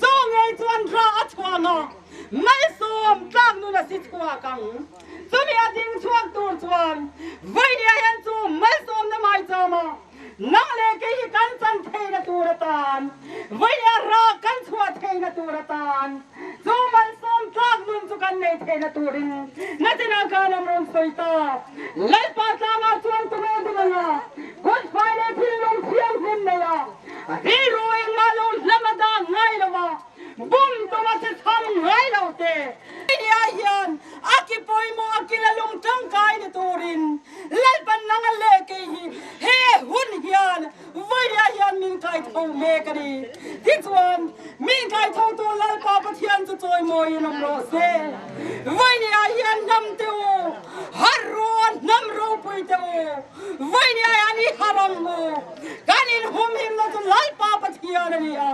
Chu ngei chuan ra a chhuang a. Malsawm tlak nun a si chhuak ang. Chumi a ding chhuak tur chuan vawinia hian chu malsawmna maicham a nang leh kei hi kan chan theihna tur atan, vawinia rak kan chhuah theihna tur atan chu malsawm tlak nun chu kan nei theihna turin nachinah khan an rawn sawi ta. Lalpa tlangah chuan tunge ding anga Good Friday thinlung thianghlim nei a rilru engmah lo hlam a dah ngai lo a, Bum tuma che chhang ngai lo te. Nia hian a ki pawimawh a kil a lung tangkai ni turin Lalpan nang a leh kei hi he hun hian vawiah hian min kai tho mek a ni. Tichuan min kai tho tu Lalpa Pathian chu chawimawiin awm rawh se. Vawiah hian hnam te u, harh ru a hnam ropui te u, vawiah hian i harh ang u. Kan inhumhimna chu Lalpa Pathian a ni a.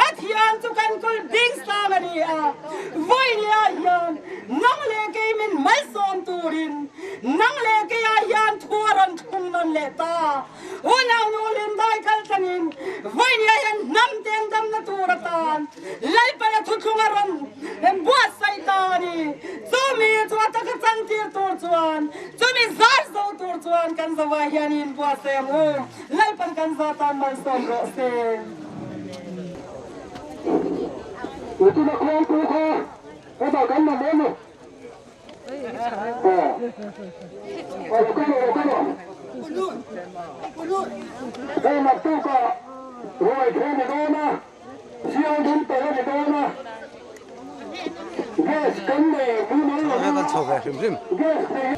Pathian chu kan kul ding sang a ni a, vawinia hian nang leh kei min malsawm turin nang leh keiah hian thu a rawn thlung nawn leh ta. Unaunu Lindai kal tlangin vawinia hian hnam ten damna tur atan Lalpana thuthlung a rawn buatsaih ta a ni. Chumi chu a taka chantir tur chuan, chumi zar zo tur chuan kan zavai hian i inbuatsaih ang u. Lalpan kan za tan malsawm rawh se. Utina khuangpu kha heta kan mamawh ni. Aw lo kal rawh lo kal rawh. Hei naktukah ruai thei ni dawn a, sial dum tawh a ni dawn a. Gas kan nei mumal lo a, gas nei.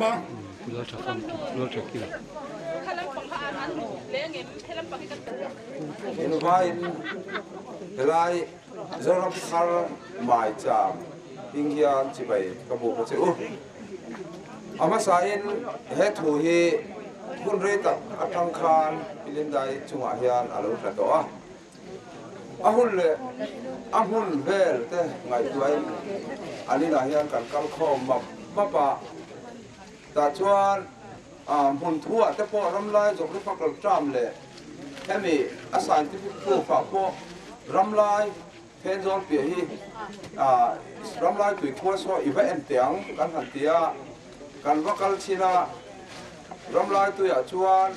sawm ang. Invaiin helai Zoram thar maicham hming hian chibai ka buk a che u. A hmasain he thu hi hun rei tak atang khan Pilindai chungah hian a lo tla tawh a. A hun leh a hmun vel te ngaihtuahin an inah hian kan kal khawm map map a. Tah chuan hmun thuah te pawh ramlai geographical term leh hemi a scientific proof ah pawh ramlai Thenzawl piah hi ramlai tui khual saw i va en teh ang kan han ti a, kan va kal chin a, ramlai tuiah chuan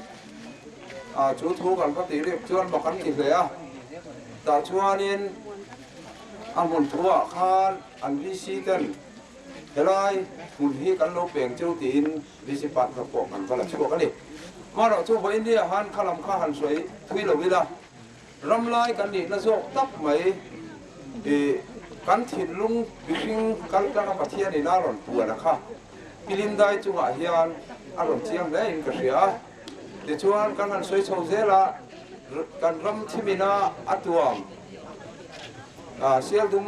chu thu kan va tih rik chuan mak an ti hle a, tah chuanin a hmun thuah khan an VC ten helai hmun hi kan lo peng cheu tiin VC partner pawh kan va la chhuak a ni. Amaherawhchu vawiin ah han kha lam kha han sawi thui lo ila. Ramlai kan nihna zawk tak mai i kan thinlung mihring kaltlanga Pathianin a rawn puan a kha Pilindai chungah hian a rawn chiang hle in ka hria a. Tichuan kan han sawi chho zel a, kan ram thimina a tuam Sialdum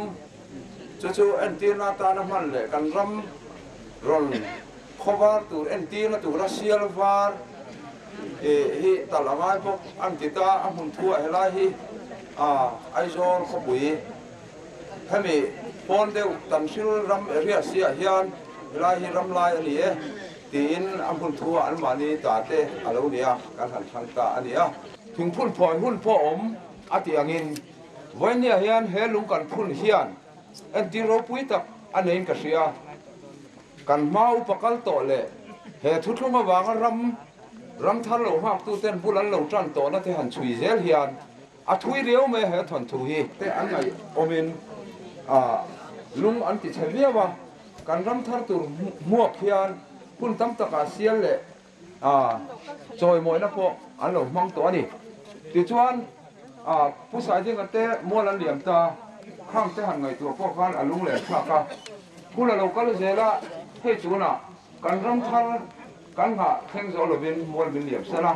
chu chu entirna atana hman leh kan ram rawn Khawvar tur entirna tura sial var hi talh a ngai bawk an ti ta, a hmun thuah helai hi Aizawl khawpui hemi pawn deuh Tanhril ram area siah hian helai hi ram lai a ni e tiin a hmun thuah anmahni ta te a lo ni a, kan han thlang ta a ni a. Thingphun phawi hun pawh awm a tih angin vawinia hian he lung kan phun hian entir ropui tak a neiin ka hria. Kan hma upa kal tawh leh he thuthlung avanga ram ram thar lo nghaktuten bul an lo tan tawhna te han chhui zel hian a thui riau mai a he thawnthu hi. Te an ngaih awmin lung an ti chhe viau a, kan ram thar tur hmuak hian hun tam takah sial leh chawimawina pawh an lo hmang tawh a ni. Tichuan Pu Saidinga te mual an liam ta, khang te han ngaihtuah pawh khan a lung leh thlak a. Hun a lo kal zel a, hei tunah kan ram thar kan nghah thleng zawh lovin mual min liam san a.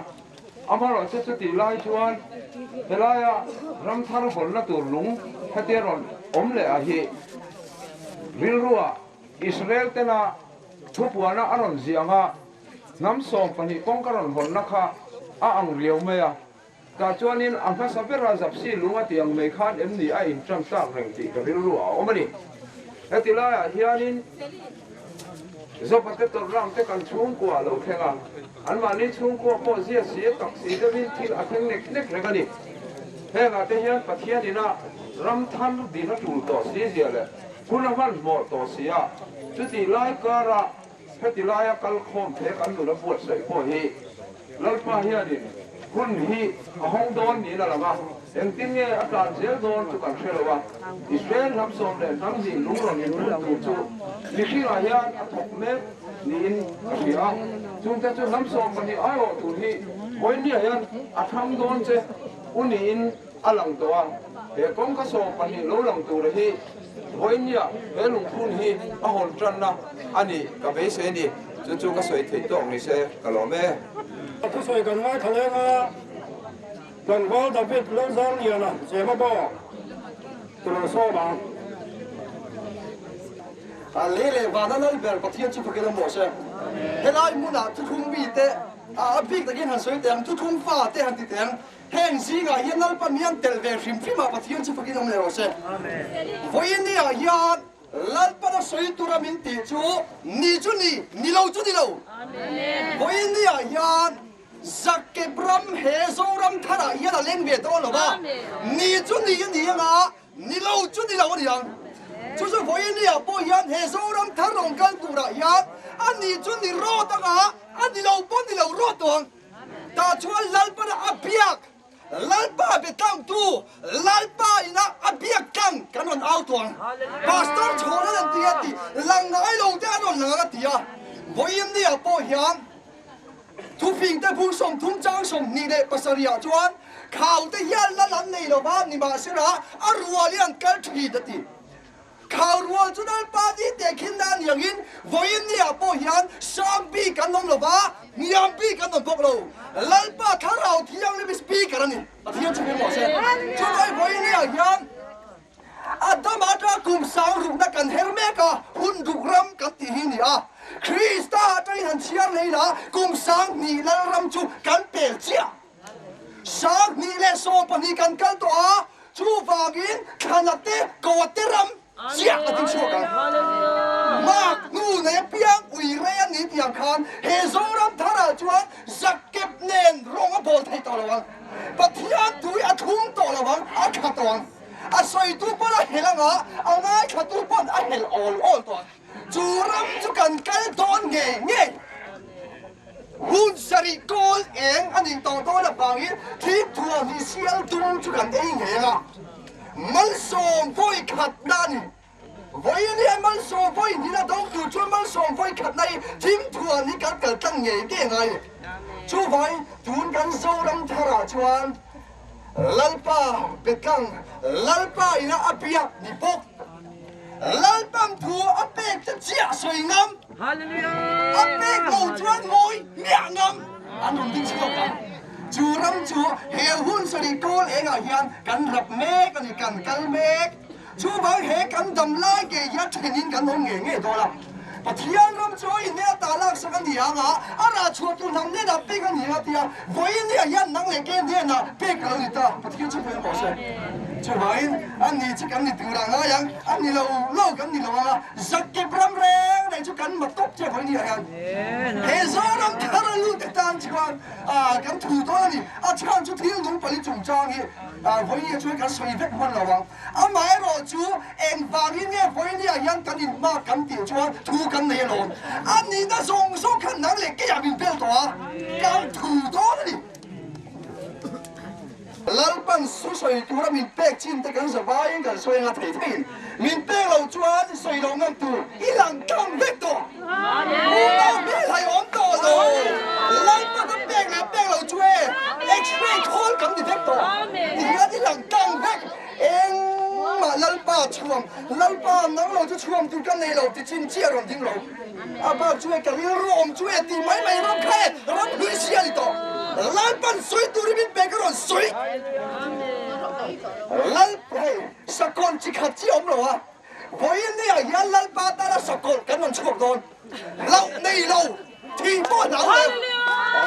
Amaherawhchu chutih lai chuan helaia ram thar hawnna tur lung hetia rawn awm leh a hi rilruah Israel tena thupuana a rawn ziah anga hnam 12 kawngka rawn hawnna kha a ang riau mai a. Tah chuanin a hmasa bera Zapsi lung a tih ang mai khan em ni a inṭan tak reng tih ka rilru a awm a ni. Heti laiah hianin Zopa te tawrh te kan chhungkua a lo thleng a, anmahni chhungkua pawh zia si a tak si deuhin thil a thleng nek nek reng a ni. Hengah te hian Pathian ina ram thar din a tul tawh si zia leh hun a hmanhmawh tawh si a, chutih lai kara heti laia kalkhawm the kan nula buatsaih pawh hi Lalpa hianin hun hi a hawng dawn niin a lang a, engtin nge a tlan zel dawn chu kan hre lo a. Israel hnam sawm leh hnam hnih lung rawn inphun tur chu mihringah hian a thawk mek niin ka hria a. Chungte chu hnam 12 aiawh tur hi vawiinniah hian a thlang dawn che u niin a lang tawh a. He kawngka 12 lo lang tura hi vawiinniah he lungphun hi a hawn tanna a nih ka beisei a ni. Chu chu ka sawi theih tawk ni se ka lawm e. A thusawi kan ngaithla leng a, Tlangval David Lalzarliana Zema bawk ti lo sawm ang. A lei leh vana lal ber Pathian chu fakin a mawh se. Helai hmunah thuthlung mite a bik takin han sawi teh ang, thuthlung fa te han ti teh ang. Heng zingah hian Lalpa mi an tel ve hrim hrim a, Pathian chu fakin awm leh rawh se. Vawiin ni ah hian Lalpan a sawi tura min tih chu ni chu ni, ni lo chu ni lo. Vawiin ni ah hian Zakep ram he Zoram tharah hian a leng ve dawn lo va, ni chu ni a ni anga ni lo chu ni lo a ni ang. Chu chu vawiin ni ah pawh hian he Zoram thar rawn kal turah hian a ni chu ni rawt anga a ni lo pawh ni lo rawt tawh ang. Tah chuan Lalpana a biak Lalpa be tlangtu Lalpa ina a biak tlang kan rawn au tuang. Pastor chhawn an ti a ti lang ngai lo te an rawn lang ang a ti a. Vawiin ni ah pawh hian thufing te bung 30 chang 27 ah chuan khau te hian lal an nei lo va nimahsela a rual in an kal thin a ti. Khau rual chu Lalpa ni tehkhin na ni angin vawiin ni ah pawh hian sang bik an awm lo va, hniam bik an awm bawk lo. Lalpa Thlarau Thianghlim Speaker a ni. Pathian chu hming rawh se. Chulai vawiin ni ah hian Adam atanga kum sang rukna kan her mek a, hun ruk ram kan tih hi ni a. Krista atangin han chhiar lei la, kum 2000 Lalram chu kan pel chiah. 2012 kan kal tawh a, chuvangin thlana te koa te ram chiah a ding chhuak ang. Mark hnu nei apiang ui rei a ni tih ang khan he Zoram tharah chuan zakkep nen rawng a bawl thei tawh lo ang. Pathian tui a thlum tawh lo ang, a tha tawh ang. A sawitu pawn a hel ang a, a ngaithlatu pawn a hel awl awl tawh ang. Chu ram chu kan kal dawn ngei ngei. Hun sarih kawl eng a nih tawh dawn avangin thimthuah hi sial dum chu kan ei ngei ang a. Malsawm vawi khatna a ni. Vawi a nia malsawm vawi hnih a dawng tur chuan malsawm vawi khatna hi thimthuah hi kan kal tlang ngei ngei ngai a ni. Chuvangin tun kan Zoram tharah chuan Lalpa betlang, Lalpa ina a biak ni bawk. Lalpam thu a pek te chiah sawi ngam, a pek lo chuan ngawi hmiah ngam an rawn ding chhuak ang. Chu ram chu he hun sarih kawl engah hian kan rap mek a ni, kan kal mek. Chuvang he kan dam lai ngei hian thenin kan awm ngei ngei dawn a. Pathian ram chu a inne ata laksak a ni ang a, a rah chhuah tur hnam hnenah pek a ni ang a ti a, vawiin ni ah hian nang leh ke hnenah pek a lo ni ta, Pathian chu hmel rawh se. Chuvangin a ni chu kan ni tur a ngai ang, a ni lo lo kan ni lo ang a, zakkep ram reng reng chu kan ma tawp che vawiin ni ah hian. He Zoram thar a lut atan chuan kan thu dawn a ni, a chhan chu thil nung pali chungchang hi vawiin chuan kan sawi vek hman lo ang. Amaherawh chu engvangin nge vawinia hian kan inhma kan tih chuan thu kan nei alawm. A nihna zawng zawng khan nang leh keiah min bel tawh a, kan thu dawn a ni. Lalpan su sawi tura min pek chin te kan za vaiin kan sawi anga thei theiin min pek loh chuan sawi loh ngam tur i lang tlang vek tawh. Unau hmelhai awm tawh lo. Lalpan a pek leh pek loh chu e X-ray khawl kan ni vek tawh. Tihian i lang tlang vek. Engmah Lalpa chhuam, Lalpa nang lo chu chhuam tur ka nei lo ti chin chiah rawn ding lo. A bak chu e ka rilru awm chu e ti mai mai ram kha e ram hlui si a ni tawh. Lalpan sawi turin min pek a rawn sawi. Lalpa hei sakawlh chi khat chi awm lo a, vawiin ni ah hian Lalpa tana sakawlh kan rawn chhuak dawn. Hlauh nei lo. Thih pawh hlau lo.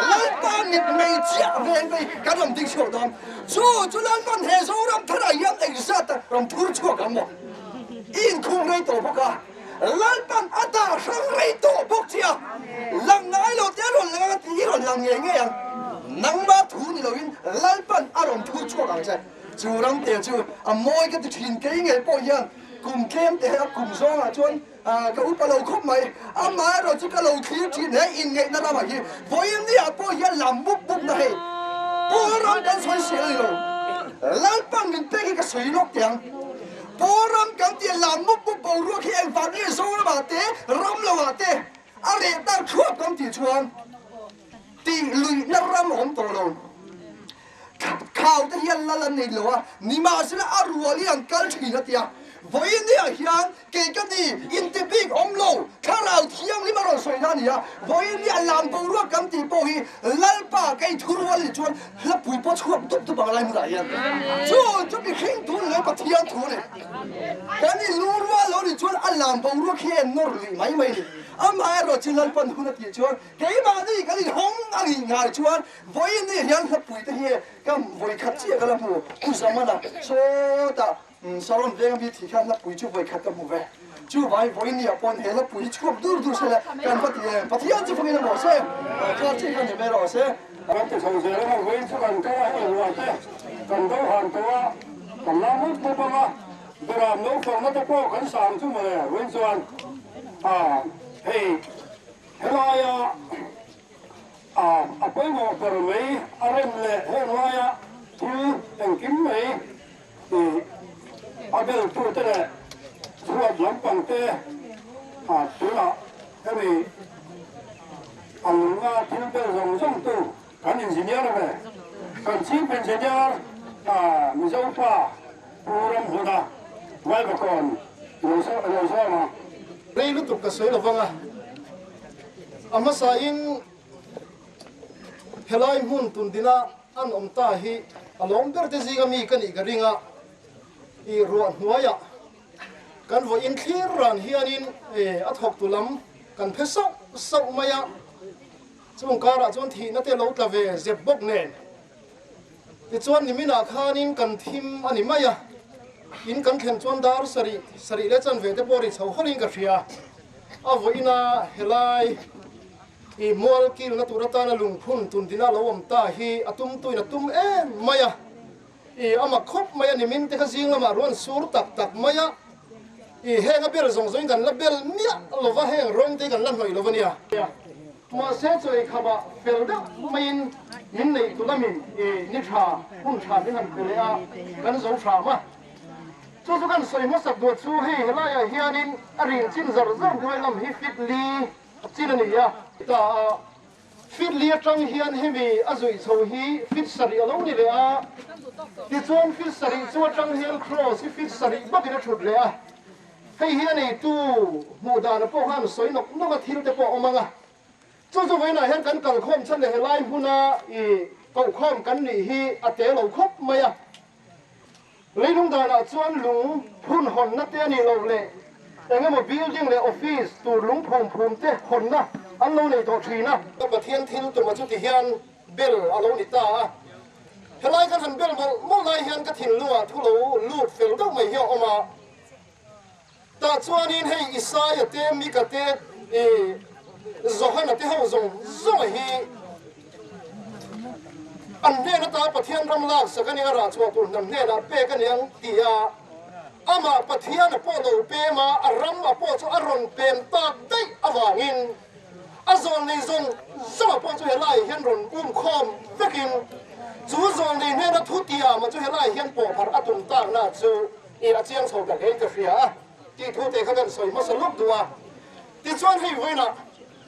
Lalpa mit mei chiah vel mai kan rawn ding chhuak dawn. Chu chu Lalpan he Zoram tharah hian engzat a rawn phur chhuak ang maw? I inkhung rei tawh bawk a, Lalpan a dah hrang rei tawh bawk che a, lang ngai lo te a rawn lang ang a tih i rawn lang ngei ngei ang. Nangma thu ni loin Lalpan a rawn phur chhuak ang che. Chu ram te chu a mawi ka ti thin kei ngei pawh hian kum tlem te a kum zawngah chuan Ka upa lo khawp mai, amaherawh chu ka lo thlir thin he inngeihna ramah hi vawiin ni ah pawh hian lam bup bup na hei Paul ram kan sawi sel a ni lo, Lalpan min pek hi ka sawi lawk teh ang. Paul ram kan tih lam bup bup boruak hi engvang nge Zoram ah te ram lo ah te a reh tak thuap kan tih chuan tih luihna ram a awm tawh lo. Khau te hian lal an nei lo a, nimahsela a rual hi an kal thin a ti a. Vawiin ni ah hian kei ka ni inti bik awm lo, Thlarau Thianghlim a rawn sawi na a ni a. Vawiin ni ah lam boruak kan tih pawh hi Lalpa kei thu rual ni chuan hlapui pawh chhuak dup dup ang lai hmunah hian. Chu chu mihring thu ni lo Pathian thu a ni. Kan inlu rual lo ni chuan a lam boruak hi a en nawr luih mai mai a ni. Amaherawh chu Lalpan hun a tih chuan keimahni kan inhawng a nih ngai chuan Vawiin ni hian hlapui te hi ka vawi khat chiah ka la hmu. Pu Zamana sawtah Saron veng ami thih khan hlapui chu vawi khat ka hmu ve. Chu vai vawiin ni ah pawn he hlapui hi chhuak dur dur se le kan va ti em. Pathian chu fangin a mawh se, kha chiah khan ni mai rawh se. Kan ti chho zel anga vawiin chu kan kal a, hei ruah te kan do han tawh a, kan la mup mup ang a, beram lo fawrhna te pawh kan sang chu mawle vawiin chuan hei helaia A pawimawh ber mai a rem leh heng laia thil engkim mai a beltute leh chhuat lampang te tunah hemi a lunga thil bel zawng zawng tu kan engineer ve kan chief engineer Mizo pa Pu Ramhluna Vaivakawn. Lo zawm ang. Rei lutuk ka sawi lovang a, a hmasain helai hmun tundina an awm ta hi a lawm ber te zinga mi ka nih ka ring a, i ruah hnuaiah kan vawiin thlir ran hianin a thawktu lam kan phe sauh sauh mai a, chung karah chuan thihna te lo tla ve zep bawk nen. Tichuan niminah khanin kan thim a ni mai a, in kan thlen chuan dar sarih sarih leh chanve te pawh ri chho hawlhin ka hria. A vawiina helai i mual kilna tur atana lungphun tundina lo awm ta hi a tumtuin a tum em mai a, i a mak khawp mai a, nimin te kha zing lamah ruan sur tak tak mai a, i heng a bel zawng zawngin kan la bel miah lova, heng rawng te hi kan la hnawih lo a nia. Mahse chawi khamah fel deuh maiin min neih tu lamin i ni tha, hun tha min han pe leh a, kan zo hram a. Chu chu kan sawi hmasak duh chu hei helaiah hianin a rin chin zar zar hnuai lam hi fit li chin a ni a. Ta a, fit li atang hian hemi a zuih chho hi fit sarih a lo ni leh a, tichuan fit sarih chu atang hian cross hi fit sarih bawkin a thut leh a. Hei hi a neitu hmuh dana pawh khan sawi nawk nawk a thil te pawh a awm ang a. Chu chu vawiinah hian kan kalkhawm chhan leh helai hmuna i kohkhawm kan nih hi a te lo khawp mai a. Leilung danah chuan lung phun hawnna te a nih loh leh eng emaw building leh office tur lung phum phum te hawnna an lo nei tawh thin a. Pathian thil tuma chuti hian bel a lo ni ta a. Helai kan han bel mawlh mawlh lai hian ka thinlungah thu lo lut fel deuh mai hi a awm a. Tah chuanin hei Isaia te, Mika te, i Johana te ho zawng zawng hi an hnen ata Pathian ram laksak a nia, rah chhuah tur hnam hnenah pek a niang ti a, amah Pathian a pawh lo pem a, a ram a pawh chu a rawn pem tak daih avangin a zawl nei zawng zawng a pawh chu helaiah hian rawn um khawm vekin chu zawl nei hnena thu tiama chu helaiah hian pawhpharh a tum takna chu I a chiang chho ta hlein ka hria a tih thu te kha kan sawi hmasa lawk duh a. Tichuan hei vawiinah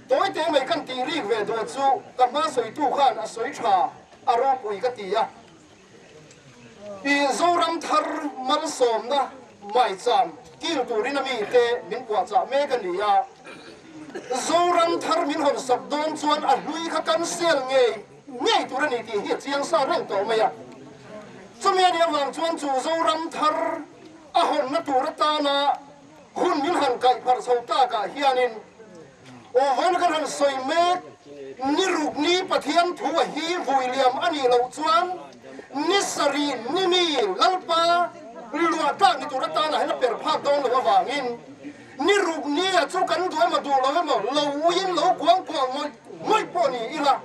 tawi te mai kan tih rik ve duh chu ka hma sawitu khan a sawi tha a ropui ka ti a. I Zoram thar malsawmna maicham kil turin a mite min puahchah mek a ni a. Zoram thar min hawn sak dawn chuan a hlui kha cancel ngei ngei tur a ni tih hi a chiang sa reng tawh mai a. Chumi a nih avang chuan chu Zoram thar a hawnna tur atana hun min han kaih pharh chho takah hianin aw vawiin kan han sawi mek ni ruk ni Pathian thu a hi vui liam a nih loh chuan ni sarih ni mi Lalpa luah tlak ni tur atana hian a per phak dawn loh avangin ni ruk ni a chu kan duh emaw duh lo emaw lo uiin lo kuang kuah ngawih ngawih pawh ni ila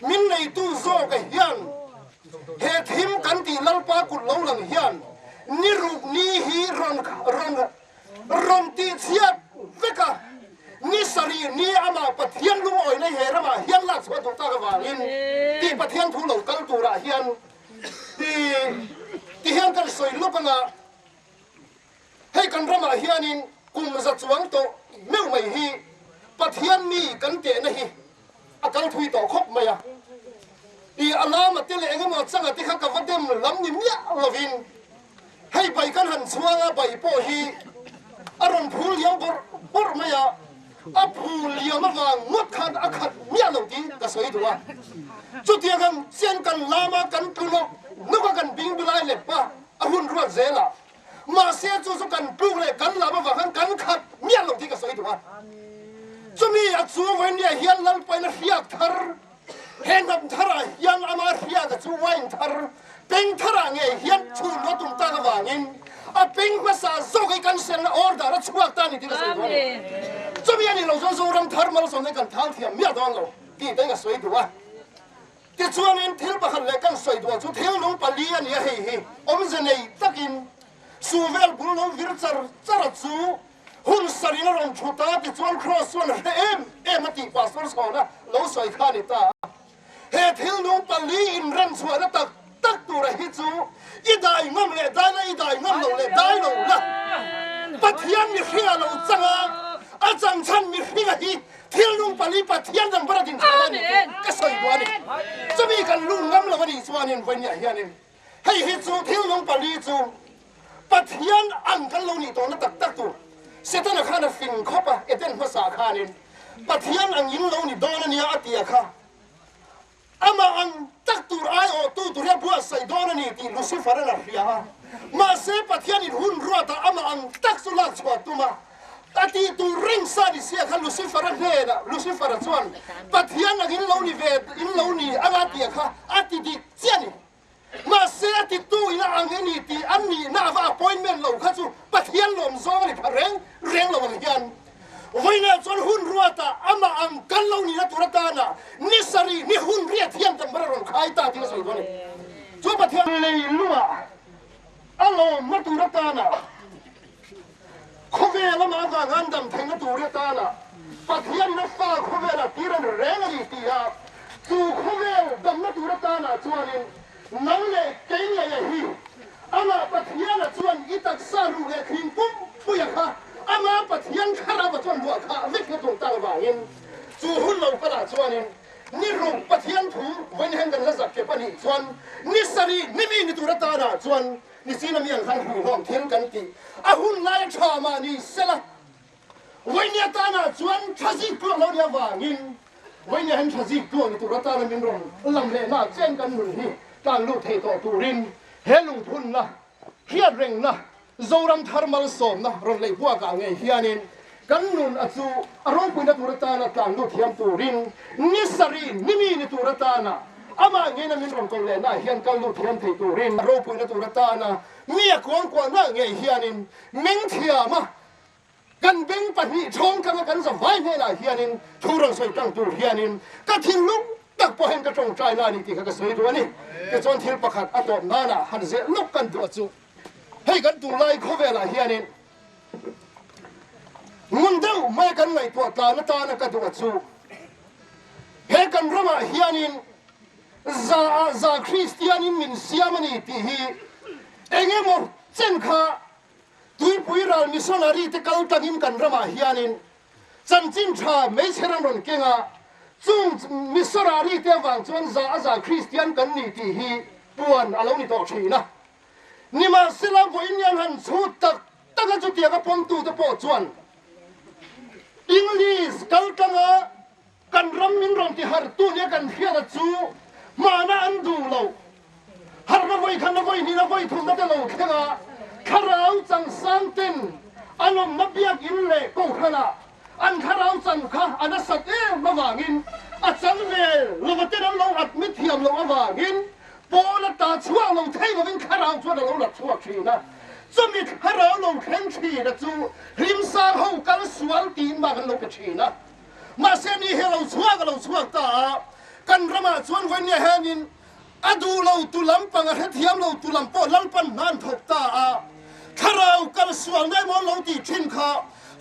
min neitu zawka hian He thim kan tih Lalpa kut lo lang hian ni ruk ni hi rawn rawn rawn tih chhiat vek a, ni sarih ni amah Pathian lungawina he ramah hian lak chhuah duh tak avangin tih Pathian thu lo kal turah hian ti ti hian kan sawi lawk anga hei kan ramah hianin kum za chuang tawh meuh mai hi Pathian mi kan tehna hi A kal thui tawh khawp mai a, i a lama te leh engemaw changa te kha ka va dem lam ni miah lovin hei bai kan han chhuang a, bai pawh hi a rawn phul liam bawrh bawrh mai a, a phul liam avang ngawt khan a khat miah lo tih ka sawi duh a. Chutiang ang chian kan lama kan tlu nawk nawk a, kan bing bilai lep a, a hun ruat zel a, Mahse chu chu kan tluk leh kan lam avang khan kan khat miah lo tih ka sawi duh a. Chumi a chu vawinia hian Lalpain a hriak thar, he hnam tharah hian ama hriaka chu wine thar, peng tharah ngei hian chhun a tum tak avangin a peng hmasa zawk hi kan selna order a chhuak ta a ni tih ka sawi duh a ni. Chumi a nih loh chuan Zoram thar malsawmna hi kan thal thiam miah dawn lo tih te ka sawi duh a. Tichuanin thil pakhat leh kan sawi duah chu thil nung pali a ni a, hei hi awmze nei takin Suvel bul lo vir char char a chu hun sarin a rawn thut a, tichuan Kraws chuan a hre em em a tih Pastor Chhawna lo sawi kha a ni ta a. He thil nung pali inremchhuahna tak tak tura hi chu i dai ngam leh dai la, i dai ngam lo leh dai lo la, Pathian mihring a lo chang a, a changchhan mihringa hi Thil nung pali Pathian dang ber a din chhuah a ni tih ka sawi duh a ni. Chumi kan lung ngam lo a nih chuanin vawinia hianin hei hi chu thil nung pali chu Pathian ang kan lo nih tawhna tak tak tur. Setana khan a fing khawp a, Eden hmasa khanin Pathian ang in lo ni dawn a nia a ti a kha. Amah ang tak tur aiawhtu tur hi a buatsaih dawn a ni tih Lucifer-a'n a hria a. Mahse, Pathianin hun ruatah amah ang tak chu lak chhuah tum a, a tih tur reng sa ni sia kha Lucifer-a hnenah Lucifer-a chuan Pathian ang in lo ni ve, in lo ni anga tih kha a ti dik chiah a ni. Mahse, a titu ina ang i ni tih an nihna ava appointment lo kha chu Pathian lawm zawng a ni pha reng reng lo ang hian vawiinah chuan hun ruatah amah ang kan lo nihna tur atana ni sarih ni hun riat hian kan bar a rawn khai ta tih a sawi dawn a ni. Chu Pathian leilungah a lawmna tur atana khawvel amah avanga an dam theihna tur atana Pathianin a fa khawvelah tir a ni reng a ni tih a, chu khawvel damna tur atana chuanin nang leh kei ngei a hi amah Pathiana chuan i taksa ruh leh thing pumpuia kha ama Pathian thlarauva chuan luah khah vek hi a tum tak avangin chu hun lo kalah chuanin ni ruk Pathian thu vawiin kan la zak kep a nih chuan ni sarih ni mi ni tur atana chuan Nichin a mi ang khan hmuhnawm thil kan tih a hun lai a tha mah ni sela, Vawini atana chuan tha zik tluang lo ni avangin Vawini hian tha zik tluang ni tur atana min rawn lam leh na chen kan nun hi tlan lut thei tawh turin he lungphunna, hriatrengna, Zoram thar malsawmna rawn lei buakah ngei hianin kan nun a chu a ropuina tur atana tlan lut thiam turin ni sarih ni mi ni tur atana amah ngeina min rawn kawlh lehna ah hian kal lut thiam thei turin a ropuina tur atana mi a kuangkuahna ngei hianin meng thiam a kan beng pahnih thawng tanga kan zavai hnenah hianin thu rawn sawi tang tur hianin ka thinlung tak pawh hian ka tawngtai na a ni tih kha ka sawi duh a ni. Tichuan thil pakhat a tawp nana han zeh lawk kan duh a chu hei kan tunlai khawvelah hianin Ngun deuh mai kan ngaihtuah tlan atana ka duh a chu, he kan ramah hianin za ah za Kristianin min siam a ni tih hi eng emaw chen kha tuipui ral missionary te kal tangin kan ramah hianin chanchin tha hmeichhe ram rawn keng a, chung missionary te avang chuan za a za Kristian kan ni tih hi puan a lo ni tawh thin a. Nimahsela vawiin hian han chhut tak tak a chutianga pawmtute pawh chuan English kaltlanga kan ram min rawn ti hartu nia kan hriat a chu hmana an duh lo. Harna vawi khan a vawi hnih a vawi thumna te lo thleng a, thlarau changsang ten an awmna biakinn leh kohhranah an thlarau chan kha a nasat em avangin a chan ve lova ten an lo admit thiam loh avangin Paul a ta chhuak lo thei lovin thlarau chuan a lo la chhuak thin a, chumi thlarau lo thleng thin a chu hlimsang ho kal sual tiin bak an lo pe thin a. Mahse ni hi a lo chhuak a lo chhuak ta a, kan ramah chuan vawinia hianin a duh lo tu lampang a hrethiam lo tu lam pawh Lalpan hna an thawk ta a, thlarau kal sual ngai maw an lo tih thin kha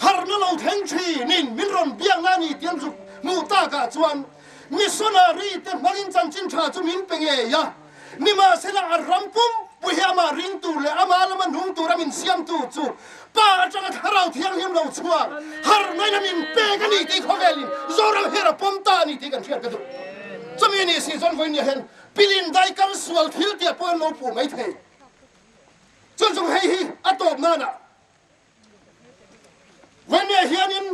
harhna lo thleng thinin min rawn biakna a ni tih an zuk hmuh takah chuan Missionary te hmangin chanchin tha chu min pe ngei a, nimahsela a ram pumpui hi amah ring tur leh amah lama hnung tura min siamtu chu Pa atanga Thlarau Thianghlim lo chhuak harhnain a min pek a ni tih khawvelin Zoram hian a pawm ta a ni tih kan hriat ka duh. Chumi ni si chuan vawiin hian pilin dai kal sual thil tih pawh an lo puh mai thei. Chuan chung hei hi a tawp nanah Vawinia hianin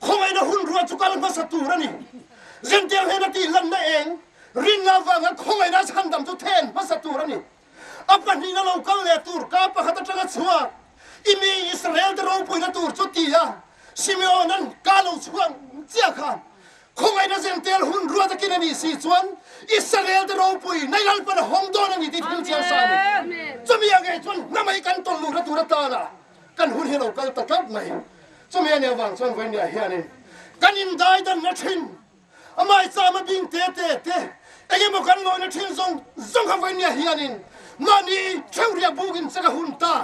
khawngaihna hun ruah chu kal hmasa tur a ni. Zentiang hian a tih lanna eng rinna avanga khawngaihna chhandam chu then hmasa tur a ni. A pahnihna lo kal leh tur ka pakhat atanga chhuak i mi Israel te ropuina tur chu ti a Simeon-a'n ka lo chhuak chiah kha Khawngaihna zentel hun ruat akin a nih si chuan Israel te ropui nai Lalpan a hawng dawn a ni tih thil chiang sa a ni. Chumi a ngei chuan hna mai kan tawn luhna tur atana kan hun hi a lo kal ta tlat mai. Chumi a nih avang chuan vawinia hianin kan indaidanna thin a maichama bing te te te engemaw kan lawina thin zawng zawng kha vawinia hianin mahni theuhriah bukin chek a hun ta.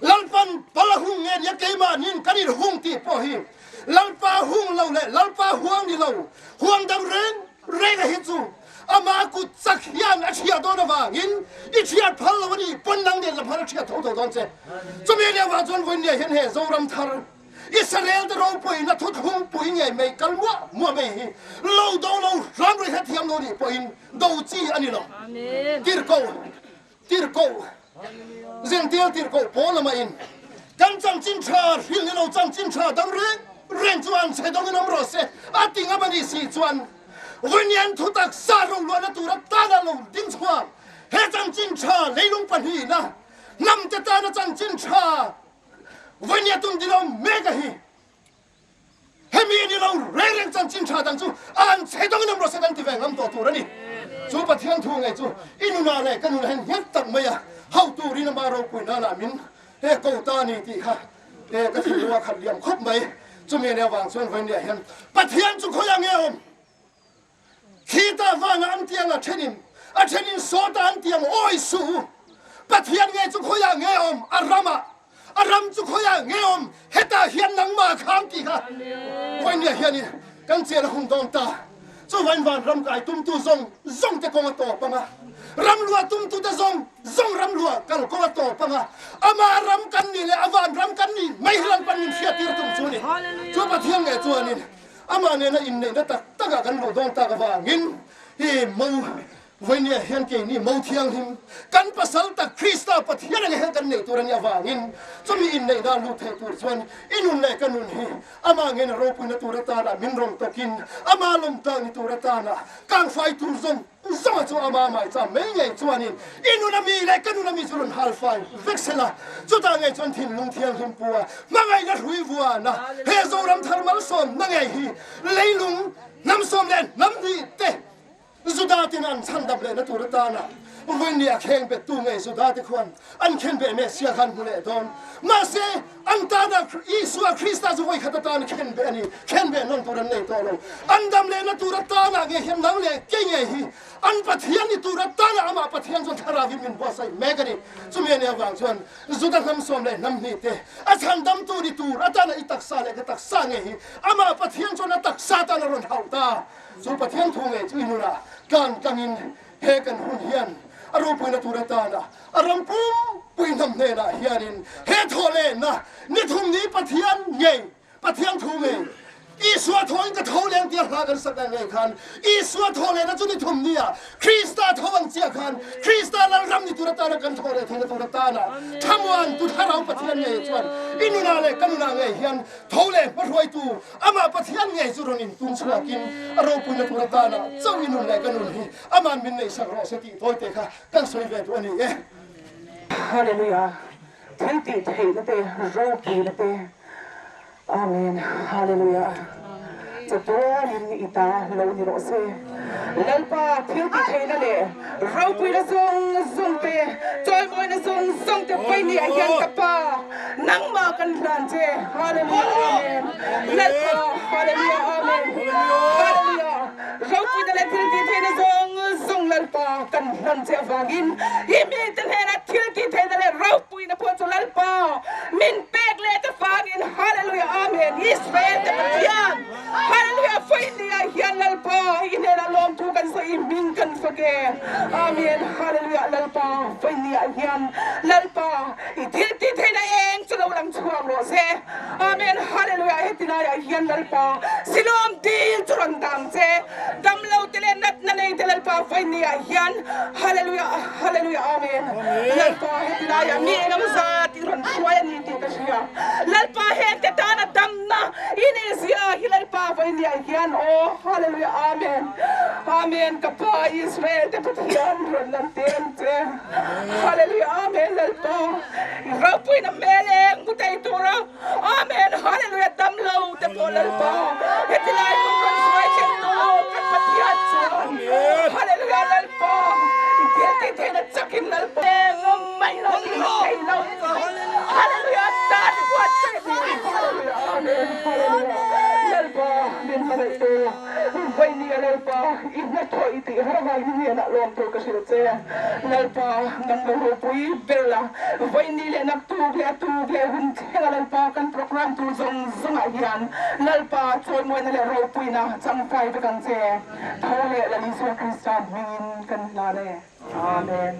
Lalpan pal a hung nge nia keimahniin kan in hung tih pawh hi Lalpa hung lo leh Lalpa huang ni lo, huang dang reng reng a hi chu ama kut chak hian a chhiat dawn avangin i chhiat phal lo a ni pawn nang nen lam han a chhiat tho tho dawn che. Chumi nia vang chuan vawinia hian he Zoram thar Israel te ropuina thuthlung pui ngei mai kal muah muah mai hi lo do lo hram rih hrethiam lo nih pawhin do chi a ni lo. Tirhkoh, Tirhkoh. Zentel tirhkoh pawl lama in kan chanchin tha hril ni lo chanchin tha dang reng reng chu an chhe dawngin awm rawh se a ti ngam a nih si chuan Vawiin thutak sa roluahna tura tana lo ding chhuak he chanchin tha leilung pahnihna hnamte tana chanchin tha Vawiin tum dilo mek a hi. Hemi ni lo reng reng chanchin tha dang chu an chhe dawngin awm rawh se kan ti ve ngam tawh tur a ni. Chu Pathian thu ngei chu i nunah leh ka nunah hian nghet tak mai a hauh turin ama ropui nana min he ko ta a ni tih kha he ka thinlung a khat liam khawp mai. Chumi ania vang chuan vawiin hian Pathian chu khawiah nge awm? Khita vanga an tiang a thenin a thenin sawta an tiang awi suh u. Pathian nge chu khawiah nge awm? A ramah. A ram chu khawiah nge awm? Hetah hian nangmah kha an ti kha. Vawinia hianin kan chian a hun dawn ta. Chuvain van ram kai tumtu zawng zawng te kawng a tawp ang a. Ram luah tumtute zawng zawng ram luah kal kawng a tawp ang a. Ama ram kan nih leh a van ram kan nih mai hi Lalpan min hriattir tum chu a ni. Chu Pathian nge chuanin Amah nena inneihna tak takah kan luh dawn tak avangin hi mo Vawinia hian keini mo thianghlim kan pasal tak Krista Pathian anga hian kan neih tur a nih avangin chumi inneihna lut thei tur chuan i nun leh ka nun hi amah ngena ropuina tur atana min rawn tawkin ama lawmtang ni tur atana kangfai tur zawng Zawnga chu ama mai cham mai ngei chuanin i nun a mi leh ka nun a mi chu rawn hal fai vek sela, chutah ngei chuan thinlung thianghlim pu a hmangaihna hrui vuana he Zoram thar malsawmna ngei hi leilung hnam sawm leh hnam hnih te Juda ten an chhandam lehna tur atana vawiin a kheng bettu ngei Juda te khuan an khen beh Messiah khan hmu leh dawn. Mahse, an tana Isua Krista chu vawikhat atan khen beh a ni. Khen beh nawn tur an nei tawh lo. An dam lehna tur atana nge hian nang leh kei nge hi an Pathian ni tur atana amah Pathian chuan thlarauin min buatsaih mek a ni. Chumi a nih avang chuan Juda hnam sawm leh hnam hnih te a chhandamtu ni tur atana i taksa leh ka taksa nge hi amah Pathian chuan a taksa tan a rawn hauh ta. Chu Pathian thu ngei chu i nunah tlan tlangin he kan hun hian a ropuina tur atana A ram pumpui hnam hnenah hianin he thawhlehna ni thum ni Pathian ngei, Pathian thu ngei, Isua thawhin ka tho leng tia hla kan sak ang ngei khan, Isua thawhlehna chu ni thum nia Krista tho ang chiah khan Krista Lalram ni tur atana kan thawhleh theihna tur atana thamuan tu thlarau Pathian ngei chuan i nunah leh ka nunah ngei hian tho leh hmahruaitu amah Pathian ngei chu rawn intum chhuakin a ropuina tur atana chauh i nun leh ka nun hi aman min neihsak rawh se tih tawite kha Kan sawi ve duh a ni e. Hallelujah thil tih theihna te ropuina te Amen Hallelujah chatuanin i ta lo ni rawh se Lalpa thil tih theihna leh ropuina zawng zawng te chawimawina zawng zawng te Vawinia hian ka Pa nangmah kan hlan che Hallelujah Amen Lalpa Hallelujah Amen Hallelujah Ropuina leh thil tih theihna zawng zawng Lalpa kan hlan che avangin i mite hnenah thil tih theihna leh ropuina pawh chu Lalpa min pek leh ta vangin Hallelujah Amen Israel te Pathian Hallelujah Vawinia hian Lalpa i hnenah lawmthu kan sawi i hming kan fak e Amen Hallelujah Lalpa Vawinia hian Lalpa i thil tih theihna eng chu lo lang chhuak rawh se. Amen Hallelujah heti laiah hian Lalpa Silawm dil chu rawn dang che damlo te leh natna nei te Lalpa vawinia hian Hallelujah Hallelujah Amen Lalpa heti laiah mi engemaw zat i rawn hruai a ni tih ka hria Lalpa heng te tana damna i nei zia hi Lalpa vawinia hian aw Hallelujah Amen Amen ka Pa Israel te Pathian rawn lan tir ang che Hallelujah Amen Lalpa i ropuina hmel eng hmu thei tura Amen Hallelujah dam lo te pawh Lalpa heti lai hmun rawn hruai thleng tu kan Pathian chuan Hallelujah Lalpa i thil tih theihna chakin Lalpa engawm mai lo tih na thei lo Hallelujah tan i buatsaih ni Hallelujah Amen Hallelujah Lalpa min hmangaih tu Vawinia Lalpa i hnathawh i tih har avangin hnenah lawm tur ka hrilh che. Lalpa, nang lo ropui ber la, vawiini leh naktuk leh a tuk leh hun thlenga Lalpa kan program tur zawng zawngah hian Lalpa chawimawina leh ropuina changfai vek ang che. Tho leh Lal Isua Krista hmingin kan hlan e. Amen.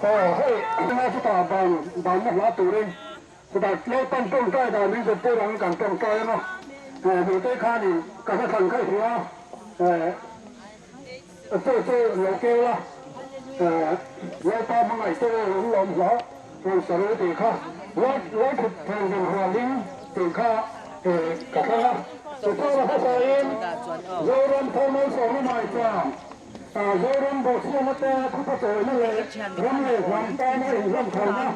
Aw hei tunah chutah ban banna hla turin chutah Lalpan tawngtai dan min zirtir ang kan tawngtai ang a, eh Nutei khanin ka hla thlan kha i hria eh chu chu lo keu la eh Lalpa hmangaih te in lawm hla rawn saru tih kha Lal Lalthut thlen din hualin tih kha eh ka thlang a, tichuan a hmasain Zoram Thawmawlsawmna Maicham Zoram bawhchhiatna te thupa chawina leh ram leh hnam tana inhlamthalna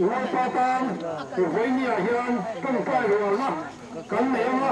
Lalpa tan vawinia hian tawngtai rualna kan nei ang a.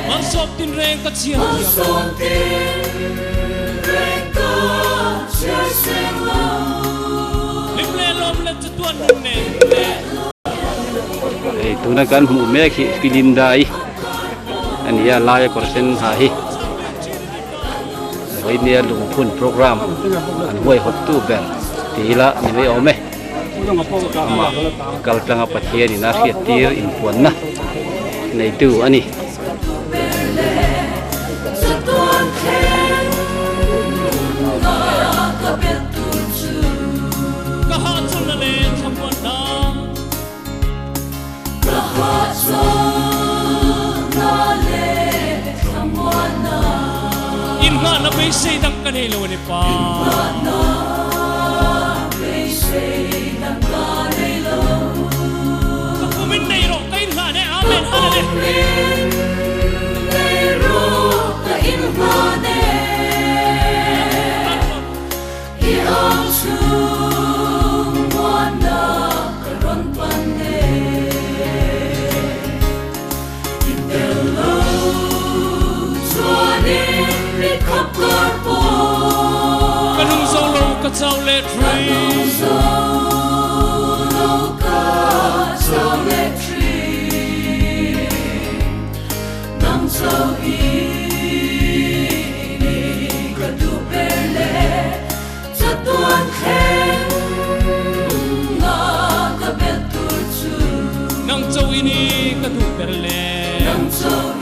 Malsawm tin reng ka chhiar thiam lo. Hlim leh lawm leh chatuan nun nen. Hei tuna kan hmuh mek hi Pilindai a ni a, laia kawr sen ha hi Vawinia lungphun program an huaihawttu ber ti ila ni mai awm e. Amah kal tlanga Pathianin a hriattir inpuanna neitu a ni. Inngahna beisei dang ka nei lo a ni pa. Ka kum in nei rawh ka inngah ne Amen Hallelujah. Ka nung zo lo ka chau leh Nang cho ini ka duh ber le.